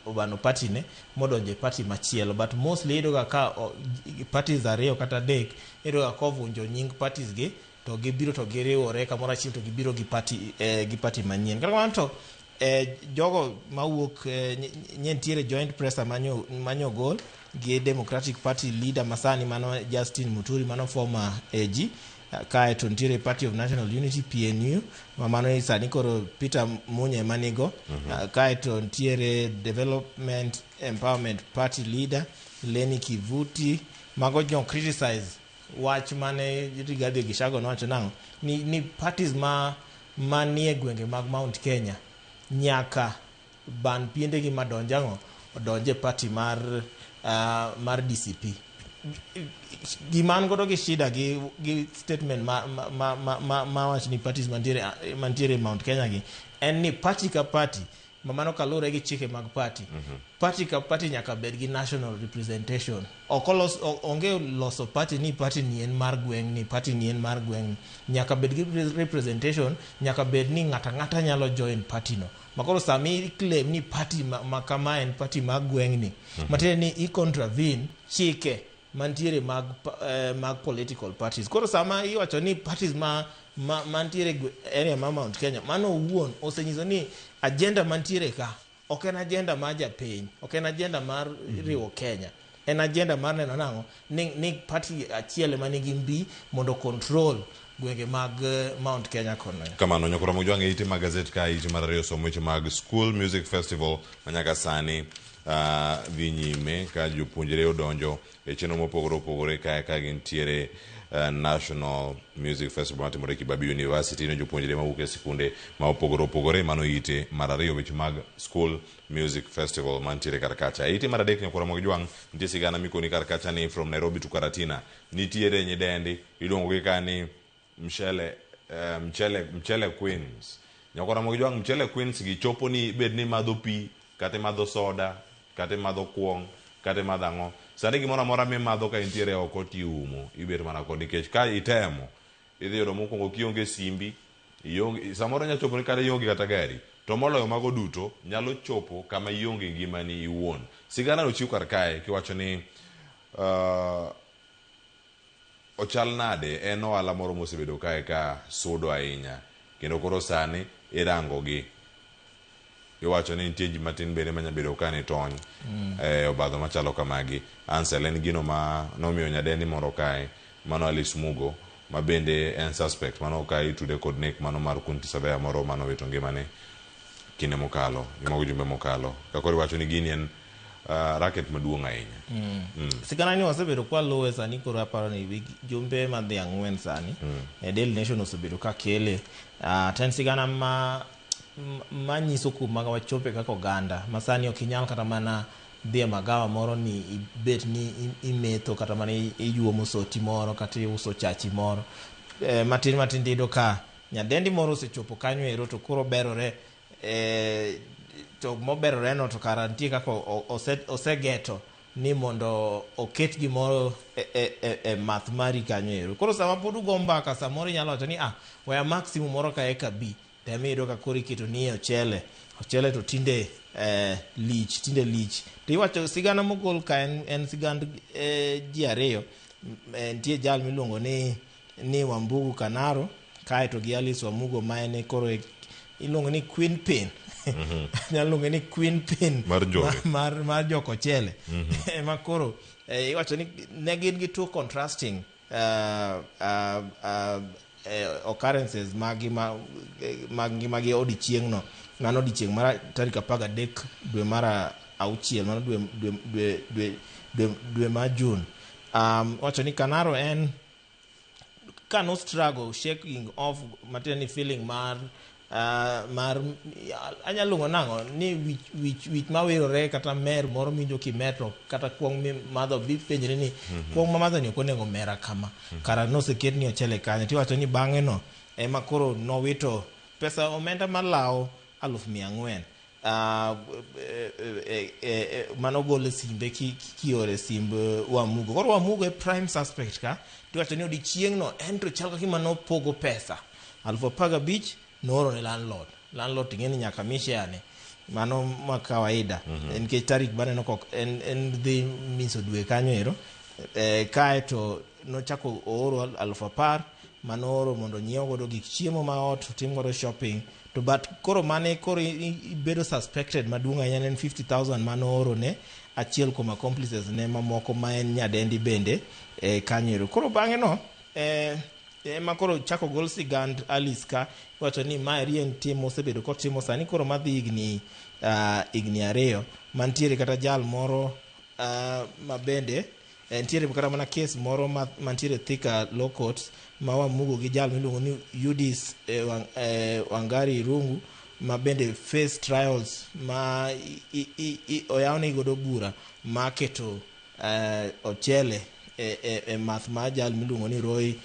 obano party ne modonjo e party machielo, but mostly iyudo ga ka parties 2 kata 3 iyudo ga kovunjo nying parties gi to gibiro to giriwore kamoro achiel to gibiro gi party gi party manyien. Kata kamano to jogo mawuok nye nitiere joint presser manyo gol gi Democratic Party leader masani mano Justin Muturi mano former AG, kae to nitiere Party of National Unity PNU ma mano sani koro Peter Munya ema nigo. Kae to nitiere Development Empowerment Party leader Lenny Kivuti. Mago jo criticize wach mane Rigathi Gachagua nowacho nang'o ni parties ma manie gwenge mag Mount Kenya nyaka ban piendegi madonj ang'o odonje party mar DCP. Gima an godo gi shida gi statement ma wach ni parties mantiere Mount Kenya gi en ni party ka party ma mano kaluwore gi chike mag party. Party ka party nyaka bed gi national representation. Ok olos, onge loso party ni party ni en mar gweng' ni party ni en mar gweng'. Nyaka bed gi representation, nyaka bed ni ng'ata ng'ata nyalo join party no. Makoro sami claim ni party ma kama en party mag gweng' ni. Matiende ni i contravene chike mantiere mag political parties. Koro sama iwacho ni parties ma mantiere area ma Mount Kenya, mano owuon osenyiso ni agenda mantiere ka ok en agenda mar japiny, ok en agenda mar riwo Kenya, en agenda mar neno nang'o ni party achiel ema nigi mbi mondo control gwenge mag Mount Kenya kono. Kamano nyokoro mojwang' e ite mag gazet ka ite mar 2 somo weche mag School Music Festival manyaka sani. dhi nyime ka jopuonjre odonjo e chenro mopogore opogore kae ka gintiere National Music Festival matimore Kibabii University ne jopuonjre mawuok e sikunde ma opogore opogore. Mano ite mar ariyo weche mag School Music Festival mantiere kar kacha. Ite mar adek nyakwara mag jwang' nitie sigana mikoni kar kacha ni from Nairobi to Karatina nitiere nyidendi iluongo gi ka ni mchele mchele mchele queens. Nyakwara mag jwang' mchele queens gi chopo ni bed ni madho pi kata imadho soda kata imadho kuong' kata imadho ang'o. Sani gimoro amora mimadho ka intiere oko tiumo ibet mana kod nikech ka itemo idhi yudo mokwongo kionge simbi ionge samoro nyalo chopo ni kata ionge kata gari to moloyo mago duto nyalo chopo kama ionge ngimani iwuon. Sigana nochiw kar kae kiwacho ni ochal nade en ohala moro mosebedo kae ka sudo ahinya kendo koro sani irango gi iwacho ni nitie ji matin bende manya bedo ka ni tony obadho machalo kamagi. Ansel en gino ma nomiyo nyadendi moro kae mano Alice Mugo ma bende en suspect mano kae itude kod nek mano mar Kunti Surveyor moro manowito ngimane kinde mokalo mago jumbe mokalo ka koro iwacho ni gini en racket maduong' ahinya. Sigana ni wasebedo kwa luwe sani koro aparo ni wik jumbe madhi ang'wen sani. Daily Nation osebedo ka kele. To en sigana ma manyiso kuma wachope kaka oganda ma sani ok inyal kata mana dhi e magawa moro ni ibet ni imetho kata mana iyuomo soti moro kata iuso chachi moro. Matin matin tiyudo ka nyadendi moro osechopo kanyo ero to koro berore to moberore no to kara nitie kaka osegeto ni mondo oket gimoro e math mari kanyo ero. Koro sama pod ugo mbaka samoro inyalo wacho ni we amak simu moro ka eka bi to ema iyudo ka koro iketo ni ochele ochele to tinde lich tinde lich. To iwacho sigana mogol ka en sigand ji ariyo. Nitie jal miluongo ni Wambugu Kanaro kaeto gi Alice Wamugo ma en koro iluongo ni Queen Pin. Nyalo luonge ni Queen Pin mar njore mar jokochele. Ema koro iwacho ni ne gin gi two contrasting occurrences mag ngimagi odiechieng'no. Mano odiechieng' mar tarik 13 dwe mar auchiel mano dwe mar June. Wacho ni Kanaro en kano struggle shaking off matiende ni feeling mar anyalo luongo nang'o ni wich mawirore kata mer moro minjo kimer to kata kuong' mimadho bipenjri ni kuong' mamadho ni ok onego mera kama. Kara noseket ni ochele kanyo tiwacho ni bang'e no ema koro nowito pesa omenda malawo 400,000 mano golo simbe kiore simb Wamugo. Koro Wamugo e prime suspect ka tiwacho ni odiechieng' no en to chal ka gima nopogo pesa 15,000 nooro ne landlord. Landlord ting'e ni nyaka mi share ne mano ma kawaida. Nikech tarik baneno kok en dhi miso dwe kanyo ero. Kaeto nochako ooro 10,000 manooro mondo onyiew godo gik chiemo ma ot otim godo shopping. To but koro mane koro ibedo suspected maduong' ahinya ne en 50,000 manooro ne achiel kuom accomplices ne mamoko ma en nyadendi bende kanyo ero. Koro bang'e no ema koro chako gol sigand Alice ka iwacho ni maeri en tim mosebedo kotimo sani koro madhi higni 2 mantiere kata jal moro ma bende nitiere kata mana kes moro mantiere Thika Law Court ma Wamugo gi jal miluongo ni Yudis Wangari Irungu ma bende face trials ma oyawnegi godo bura ma keto ochele e math mar jal miluongo ni Roy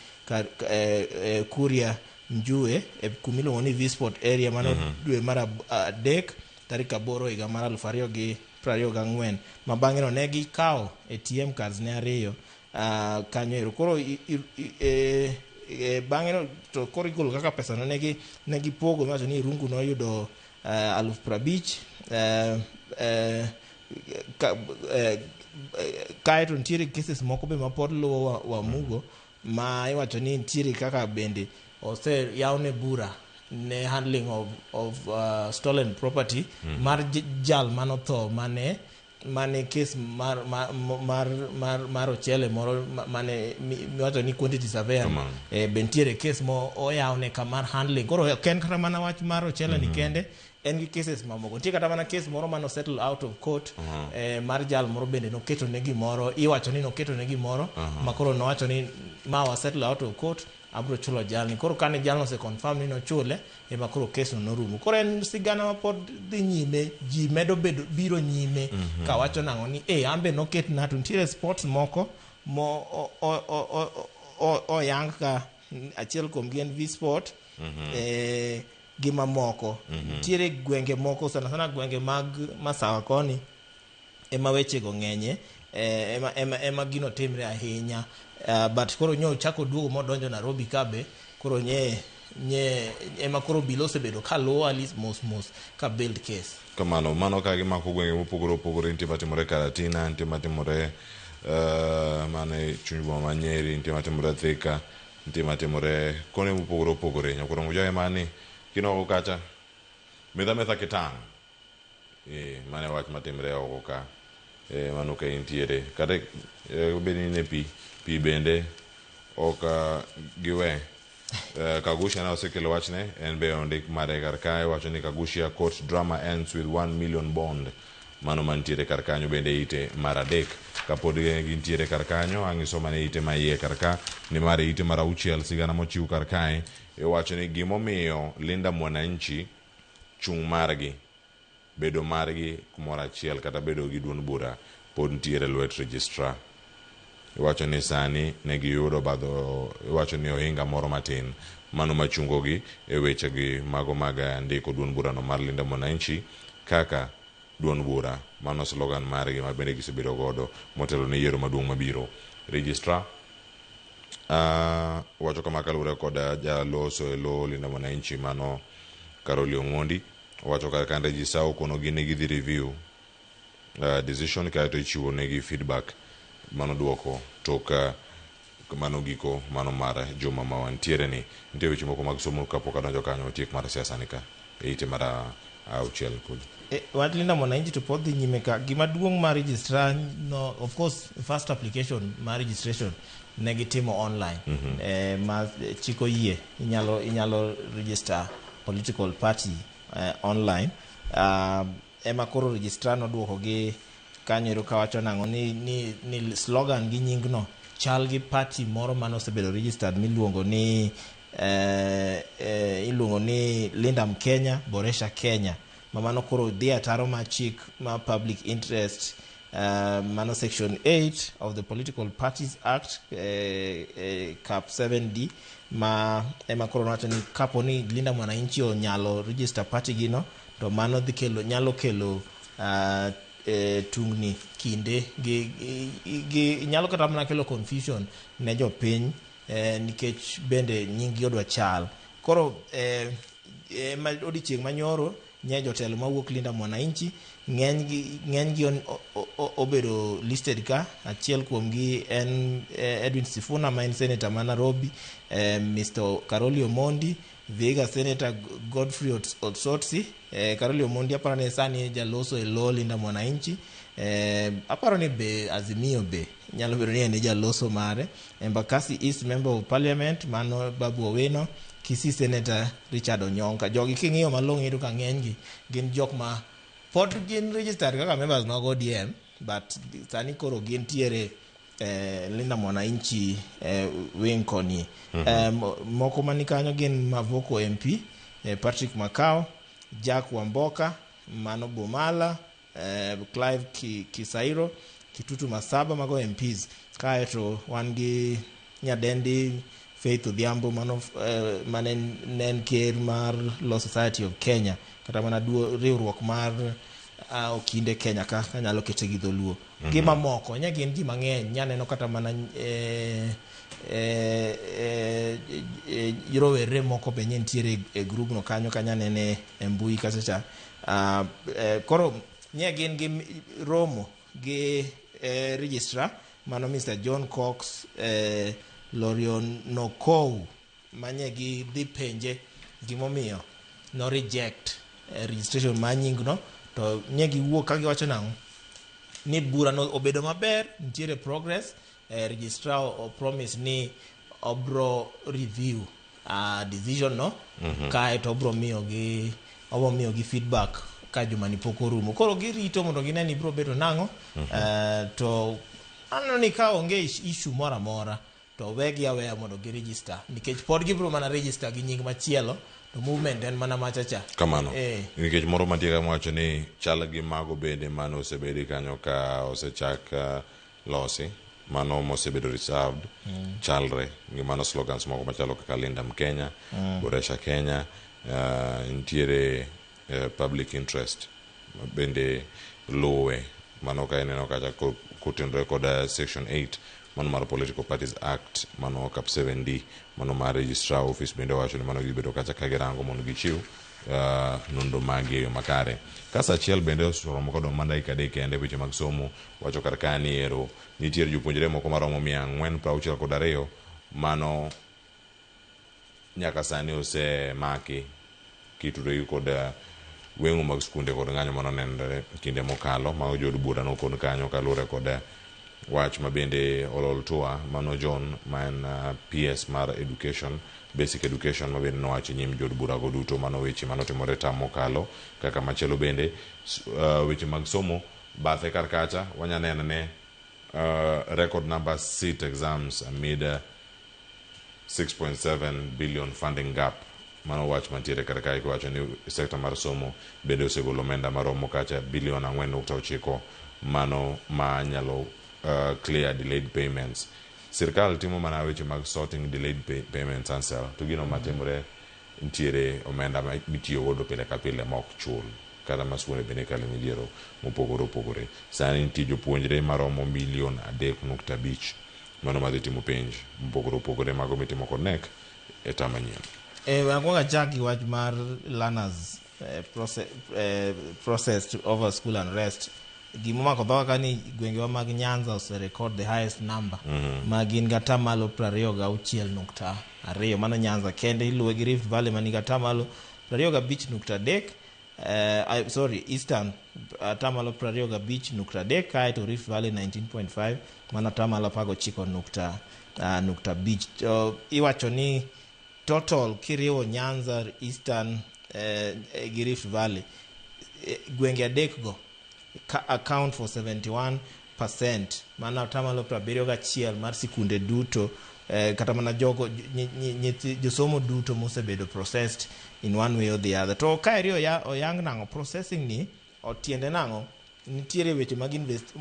Kuria Njue e kuma iluongo ni Visport area mano dwe mar 3 tarik 8 higa mar 2024 ma bang'e no ne gikawo ATM cards ne ariyo kanyo ero. Koro bang'e no to koro igolo kaka pesa no ne gipogo miwacho ni Irungu noyudo 50,000 kaeto nitiere cases moko be mapod luwo Wamugo ma iwacho ni nitiere kaka bende oseyawne bura ne handling of stolen property mar jal manotho mane case mar ochele moro mane miwacho ni quantity surveyor be nitiere case mo oyawne ka mar handling. Koro ok en kata mana wach mar ochele ni kende En gi cases mamoko. Nitie kata mana case moro mano settle out of court mar jal moro bende noketo ne gimoro, iwacho ni noketo ne gimoro ma koro nowacho ni ma wa settle out of court, abro chulo jalni. Koro kane jalno ose confirm ni nochule, ema koro case no norumo. Koro en sigana ma pod dhi nyime, ji medo bedo biro nyime kawacho nang'o ni eh an be noketna to nitiere spots moko mo oyang ka achiel kuomgi en V Sport gi mamoko. Nitiere gwenge moko sana sana gwenge mag Masawa koni ema wechego ng'enye ema gino timre ahinya but koro nyo ochako duogo modonjo Nairobi ka be koro nye ema koro bilo osebedo kaluwo Alice mos mos ka build case. Kamano, mano ka gimako gwenge mopogore opogore, nitie matimore Karatina, nitie matimore mana e chuny boma ma Nyeri, nitie matimore Thika, nitie matimore kuonde mopogore opogore. Nyakurongo joe mani kinoko kacha metha metha kitang'. Mano e wach matimre oko ka. Mano ka intiere. Kata bed ni in e pi, pi bende ok giwe. Kaguchia ne osekelo wachne, en be ondik mare kar kae, wacho ni Kaguchia court drama ends with 1 million bond. Mano mantiere kar kanyo bende ite mar 3. Kapod gintiere kar kanyo, ang'iso mana ite ma iye kar ka, nimar ite mar 6 sigana mochiw kar kae, iwacho ni gimomiyo Linda Mwananchi chung' margi, bedo margi kumoro achiel kata bedo gi duond bura pod nitiere lwet registrar. Iwacho ni sani ne giyudo badho, iwacho ni ohinga moro matin mano machungogi e wechegi mago mag ndiko duond burano mar Linda Mwananchi kaka duond bura. Mano slogan margi ma bende gisebedo godo motelo ne yiero maduong' mabiro. Registrar wacho kama kaluwore kod jaloso e lo Linda Mwananchi mano Caroli Ong'ondi. Owacho kar kan registrar okonogi ni gidhi review decision kaeto ichiwo negi feedback mano duoko tok mano giko mano mar juma ma wantiere ni. Nitie weche moko mag somo kapok adonjo kanyo otiek mar siasa ni ka e ite mar 6 kod. Wach Linda Mwananchi to pod dhi nyime ka. Gima duong' mar registrar no, of course, first application mar registration ne gitimo online. Ma chik oyie inyalo register political party online. Ema koro registrar noduoko gi kanyo ero kawacho nang'o ni slogan gi nyingno chal gi party moro mane osebedo registered miluongo ni iluongo ni Linda Mkenya Boresha Kenya. Ma mano koro dhi ataro ma chik ma public interest mano section 8 of the Political Parties Act cap 7D ma ema koro nowacho ni kapo ni Linda Mwananchi onyalo register party gino to mano dhi kelo nyalo kelo tungni kinde gi nyalo kata mana kelo confusion ne jopiny nikech bende nying gi odwa chal. Koro odiochieng' manyoro nye jotelo mawuok Linda Mwananchi ng'eny gi obedo listed ka. Achiel kuomgi en Edwin Sifuna ma en senator ma Nairobi, Mr. Caroli Omondi, Vihiga Senator Godfrey Osotsi. Caroli Omondi aparo ni sani jaloso e lo Linda Mwananchi. Aparo ni be Azimio be nyalo bedo ni en e jaloso mare. Embakasi East Member of Parliament mano Babu Owino, Kisii Senator Richard Onyonka. Jogi king'iyo malong'o iyudo ka ng'enygi gin jok ma pod gin registered kaka members mag ODM, but sani koro gintiere Linda Mwananchi wing koni. Moko mani kanyo gin Mavoko MP, Patrick Makau, Jack Wamboka, Mano Bomala, Clive Kisairo, Kitutu Masaba, mago MPs. Kaeto wan gi nyadendi Faith Odhiambo mano mane ne en ker mar Law Society of Kenya kata mana riwruok mar okinde Kenya ka kanyalo kete gi dholuo. Gi mamoko nya gin ji mang'eny nyaneno kata mana rowere moko be nye nitiere e grubno kanyo kanyanene e mbui kacha cha. Koro nye gin gi romo gi registrar mano Mr. John Cox Lorionokou manye gi dhi penje gimomiyo no reject registration mar nyingno to nye giwuok ka giwacho nang'o ni bura no obedo maber, nitiere progress. Registrar o promise ni obro review decision no kae to obro miyo gi Wabo miyogi feedback ka juma ni pok orumo. Koro girito mondo gine ni biro bedo nang'o. To aneno ni ka onge issue moro amora to wegi aweya mondo gi register, nikech pod gibiro mana register gi nying machielo to movement en mana machacha. Kamano. Nikech moro mantie ka wacho ni chal gi mago bende mane osebedi kanyo ka osechak losi mano mosebedo reserved chalre gi mano slogans moko machalo kaka Linda Mkenya, Boresha Kenya, nitiere public interest bende luwe mano ka ineno kacha kotenore kod section 8 mano mar Political Parties Act, mano cap 7D mano mar registrar office bende owacho ni mano gibedo kacha ka girango mondo gichiw nonro magi e yo makare. Ka sa achiel bende oseromo kod mana dakika 3 kende, weche mag somo wacho kar ka ni ero nitiere jopuonjre moko maromo 462 mano nyaka sani osemaki kitudore kod weng'o mag skunde kod ng'anyo manonenore kinde mokalo. Mago jood bura nokon kanyo kaluwore kod wach ma bende Olol Tua mano John ma en PS mar education, basic education, ma bende nowacho e nyim jood bura go duto. Mano weche manotimore tam mokalo. Kaka machielo bende weche mag somo bathe kar kacha wanya neno ne record number sit exams amid 6.7 billion funding gap. Mano wach mantiere kar kae kiwacho ni sekta mar somo bende osegolo omenda maromo kacha bilion 4.9 mano ma nyalo clear delayed payments. Sirkal timo mana weche mag sorting delayed payments ansel to gino matimore nitiere omenda ma mitiyo godo pile ka pile ma ok chul kata ma skunde bende kale midhiero mopogore opogore. Sani nitie jopuonjre maromo milion 3.5 mano madhi timo penj mopogore opogore mago mitimo kod KNEC e tam manyien. Akwongo achak gi wach mar learners processed over school unrest. Gima omako dhoga ka ni gwengewa mag Nyanza ose record the highest number ma gin gi atamalo 26.2. Mano Nyanza kende, iluwe gi Rift Valley manigi atamalo 25.3, sorry, Eastern atamalo 25.3, kaeto Rift Valley 19.5, mano atamalo 19 nukta, nukta abich. To iwacho ni total kiriwo Nyanza, Eastern gi Rift Valley, gwenge adek go ka account for 71%, mano atamalo 71 mar sikunde duto, kata mana jogo nyithi josomo duto mosebedo processed in one way or the other. To kaeri oyang nang'o processing ni otiende nang'o? Nitiere weche mag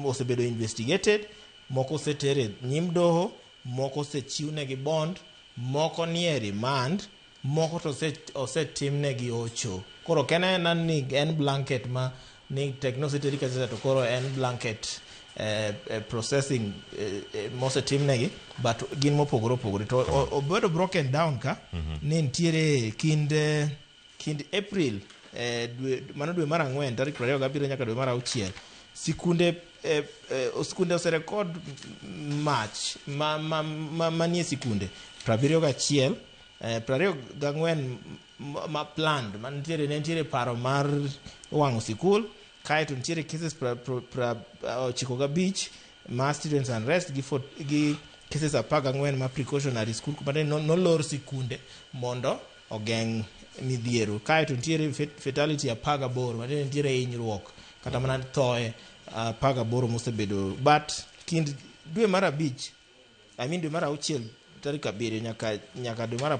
osebedo investigated, moko oseter e nyim doho, moko osechiwnegi bond, moko nie remand, moko to osetimnegi ocho. Koro ok en aena ni en blanket ma ni tek noseteri kacha to koro en blanket processing mosetimnegi, but gin mopogore opogore. To obedo broken down ka ni nitiere kind April, dwe, mano dwe mar ang'wen tarik 27 nyaka dwe mar auchiel, sikunde oserekod mach manie sikunde 71, 24 ma planned mantiere, ne nitiere paro mar wang'o sikul. Kaeto nitiere cases 95 ma students unrest gi cases 14 ma precautionary school mane nolor sikunde mondo ogeng' midhiero. Kaeto nitiere fatality 18, matiende nitiere hinyruok kata mana thoe 18 mosebedo. But kind dwe mar abich, I mean dwe mar auchiel tarik 7 nyaka dwe mar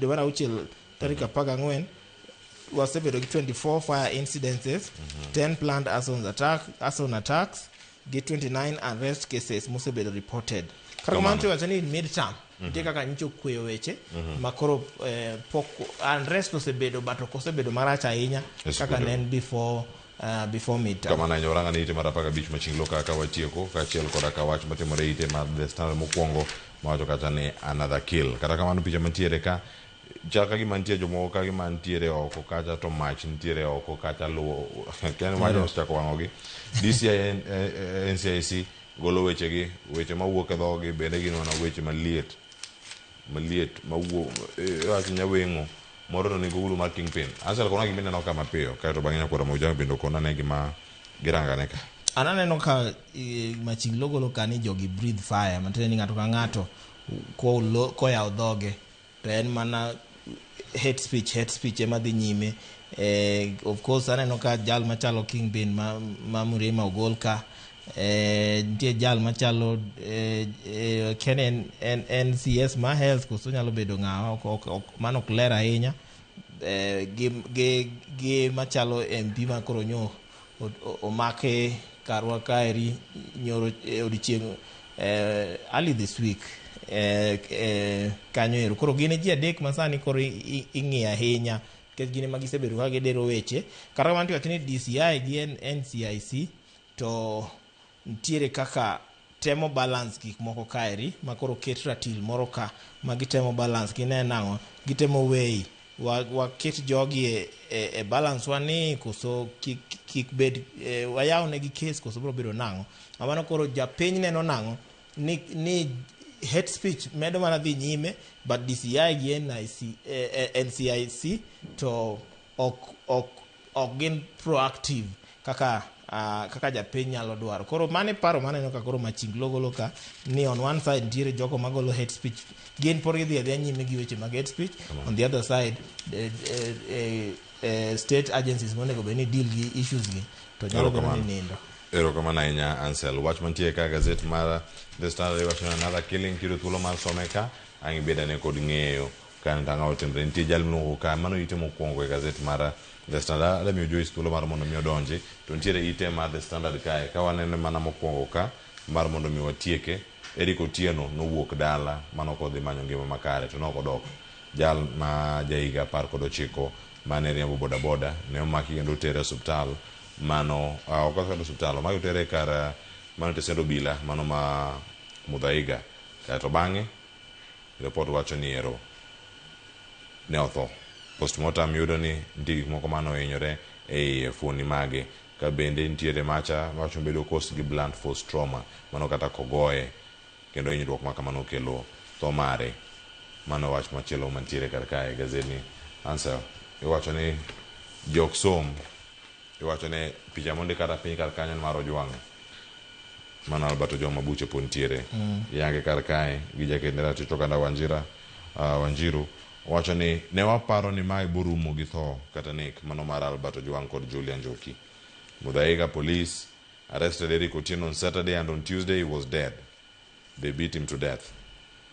dwe mar auchiel tarik 14, wasebedo gi 24 fire incidences, 10 planned arson attacks gi 29 arrest cases mosebedo reported. Kata kamano to iwacho ni mid term nitie kaka nyicho okweyo weche ma koro pok unrest osebedo, but ok osebedo marach ahinya E kaka skunde. ne en before midterm. Kamano ahinya. Warang'ane ite mar 15 machinglo kaka watieko kaachiel koda ka wach matimore e ite mar The Standard mokwongo mawacho kacha ni another kill. Kata kamano picha mantiere ka chal ka gima nitie jomoko ka gima nitiere oko kacha to mach nitiere oko kacha luwo kia ni mach osechako wang'ogi. DCI, NCIC golo wechegi, weche mawuok e dhogi bende gin mana weche maliet maliet mawuok iwacho nyaweng'o moro to nigi ogulu mar kingpin. Ansel kona gima ineno ka mapiyo kaeto bang'e nyakwara Mojang bende okona ne gima girangane ka. An aneno ka machinglo golo ka ni jogi breathe fire, matiende ni ng'ato ka ng'ato koyawo dhoge to en mana Hate speech, hate speech ema dhi nyime. Of course aneno ka jal machalo Kingpin ma Murima ogol ka. Nitie jal machalo ken en CS ma health koso nyalo bedo ng'awa, ok, mano ok ler ahinya. Gi machalo MP ma koro nyo omake karwa kaeri nyoro odiochieng' early this week kanyo ero. Koro gin e ji adek ma sani koro ing'iyo ahinya nikech gin ema gisebedo ka gidiro weche. Kata kamano tiwacho ni DCI gi NCIC to nitiere kaka temo balance gik moko kaeri, ma koro ket ratil moro ka ma gitemo balance. Gine nang'o gitemo weigh, waket jogi e balance wa ni koso kik bed wayaw negi case koso biro bedo nang'o. Mano koro japiny neno nang'o ni hate speech medo mana dhi nyime, but DCI gi NIC, NCIC to ok gin proactive kaka japiny nyalo dwaro. Koro mano e paro maneno ka koro Machinglo golo ka ni on one side nitiere jogo magolo hate speech, gin pod gidhi adhiya nyime gi weche mag hate speech. On the other side, state agencies monego bed ni deal gi issues gi to nyalo bedo ni nindo. Erokamano ahinya, Ansel. Wach mantie ka gazet mar The Standard iwacho ni another killing. Kiyudo thuolo mar some ka, ang' ibed ane kod ng'eyo ka ang'o otimore. Nitie jal miluongo ka, mano ite mokwongo e gazet mar The Standard. Adwa miyo Joyce thuolo mar mondo mi odonji. To nitiere ite mar The Standard kae. Ka waneno mana mokwongo ka, mar mondo mi watieke. Eric Otieno nowuok dala mano kodhi manyo ngima makare to nok odok. Jal ma jahiga 19 mane riembo bodaboda ne omaki kendo otere e osiptal mano ok kata osiptal, omaki otere kar mano tesend obila mano ma Muthaiga. Kaeto bang'e report wacho ni ero ne otho. Postmortem yudo ni nitie gik moko mane ohinyore e fuoni mage. Ka bende nitiere macha wacho bedo caused gi blunt force trauma, mano kata kogoye kendo hinyruok ma kamano kelo tho mare. Mano wach machielo mantiere kar kae e gazetni. Ansel, iwacho ni jok som, iwacho ni picha mondik kata piny kar kanyo en mar Ojwang'. Mano Albert Ojwang' ma buche pod nitiere. Yange kar kae gi jakend ratich Oganda Wanjira, Wanjiru wacho ni ne waparo ni mae borumo gi tho kata nek mano mar Albert Ojwang' kod Julia Njoki. Muthaiga police arrested Eric Otieno on Saturday and on Tuesday he was dead. They beat him to death.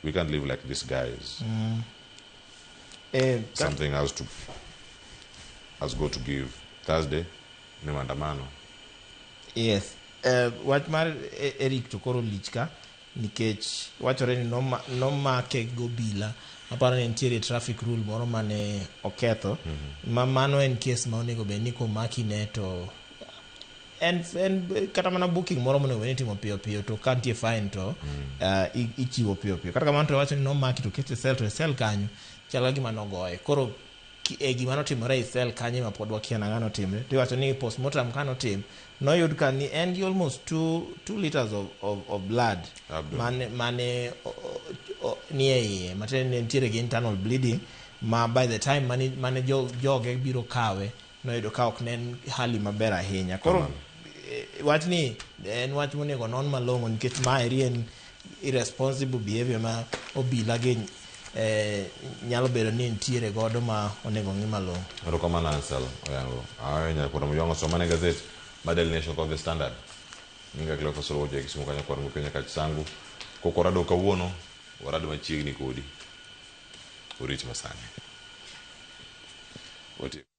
We can't live like these guys. Something has got to give. Thursday ni maandamano. Yes. Wach mar Eric to koro lich ka nikech wachore ni nomake gobila. Aparo ni nitiere traffic rule moro mane oketho. Ma mano en case ma onego bed ni komaki ne to en kata mana booking moro monego bed ni itimo piyo piyo, to ka nitie fine to ichiwo piyo piyo. Kata kamano to wacho ni nomaki to kete e cell, to e cell kanyo chal ka gima nogoye. Koro gima notimore e cell kanyo ema pod wakia nang'o notimre. To iwacho ni postmortem kanotim noyud ka ni en gi almost 2 liters of blood mane nie iye, matiende ni nitiere gi internal bleeding ma by the time mane joge biro kawe noyudo ka ok ne en hali maber ahinya. Koro wachni en wach monego non malong'o nikech maeri en irresponsible behavior ma obila gi nyalo bedo ni nitiere godo ma onego ng'i malong'o. Erokamano, Ansel Oyango. Ahinya kuom Ojwang' somane gazet mar Daily Nation kod The Standard. Nyinga Cleophas Oluoch e Kisumu kanyo kod Mkenya Kach Sangu. Kok warado kawuono, warado machiegni kodi. Orit masani. Watieko.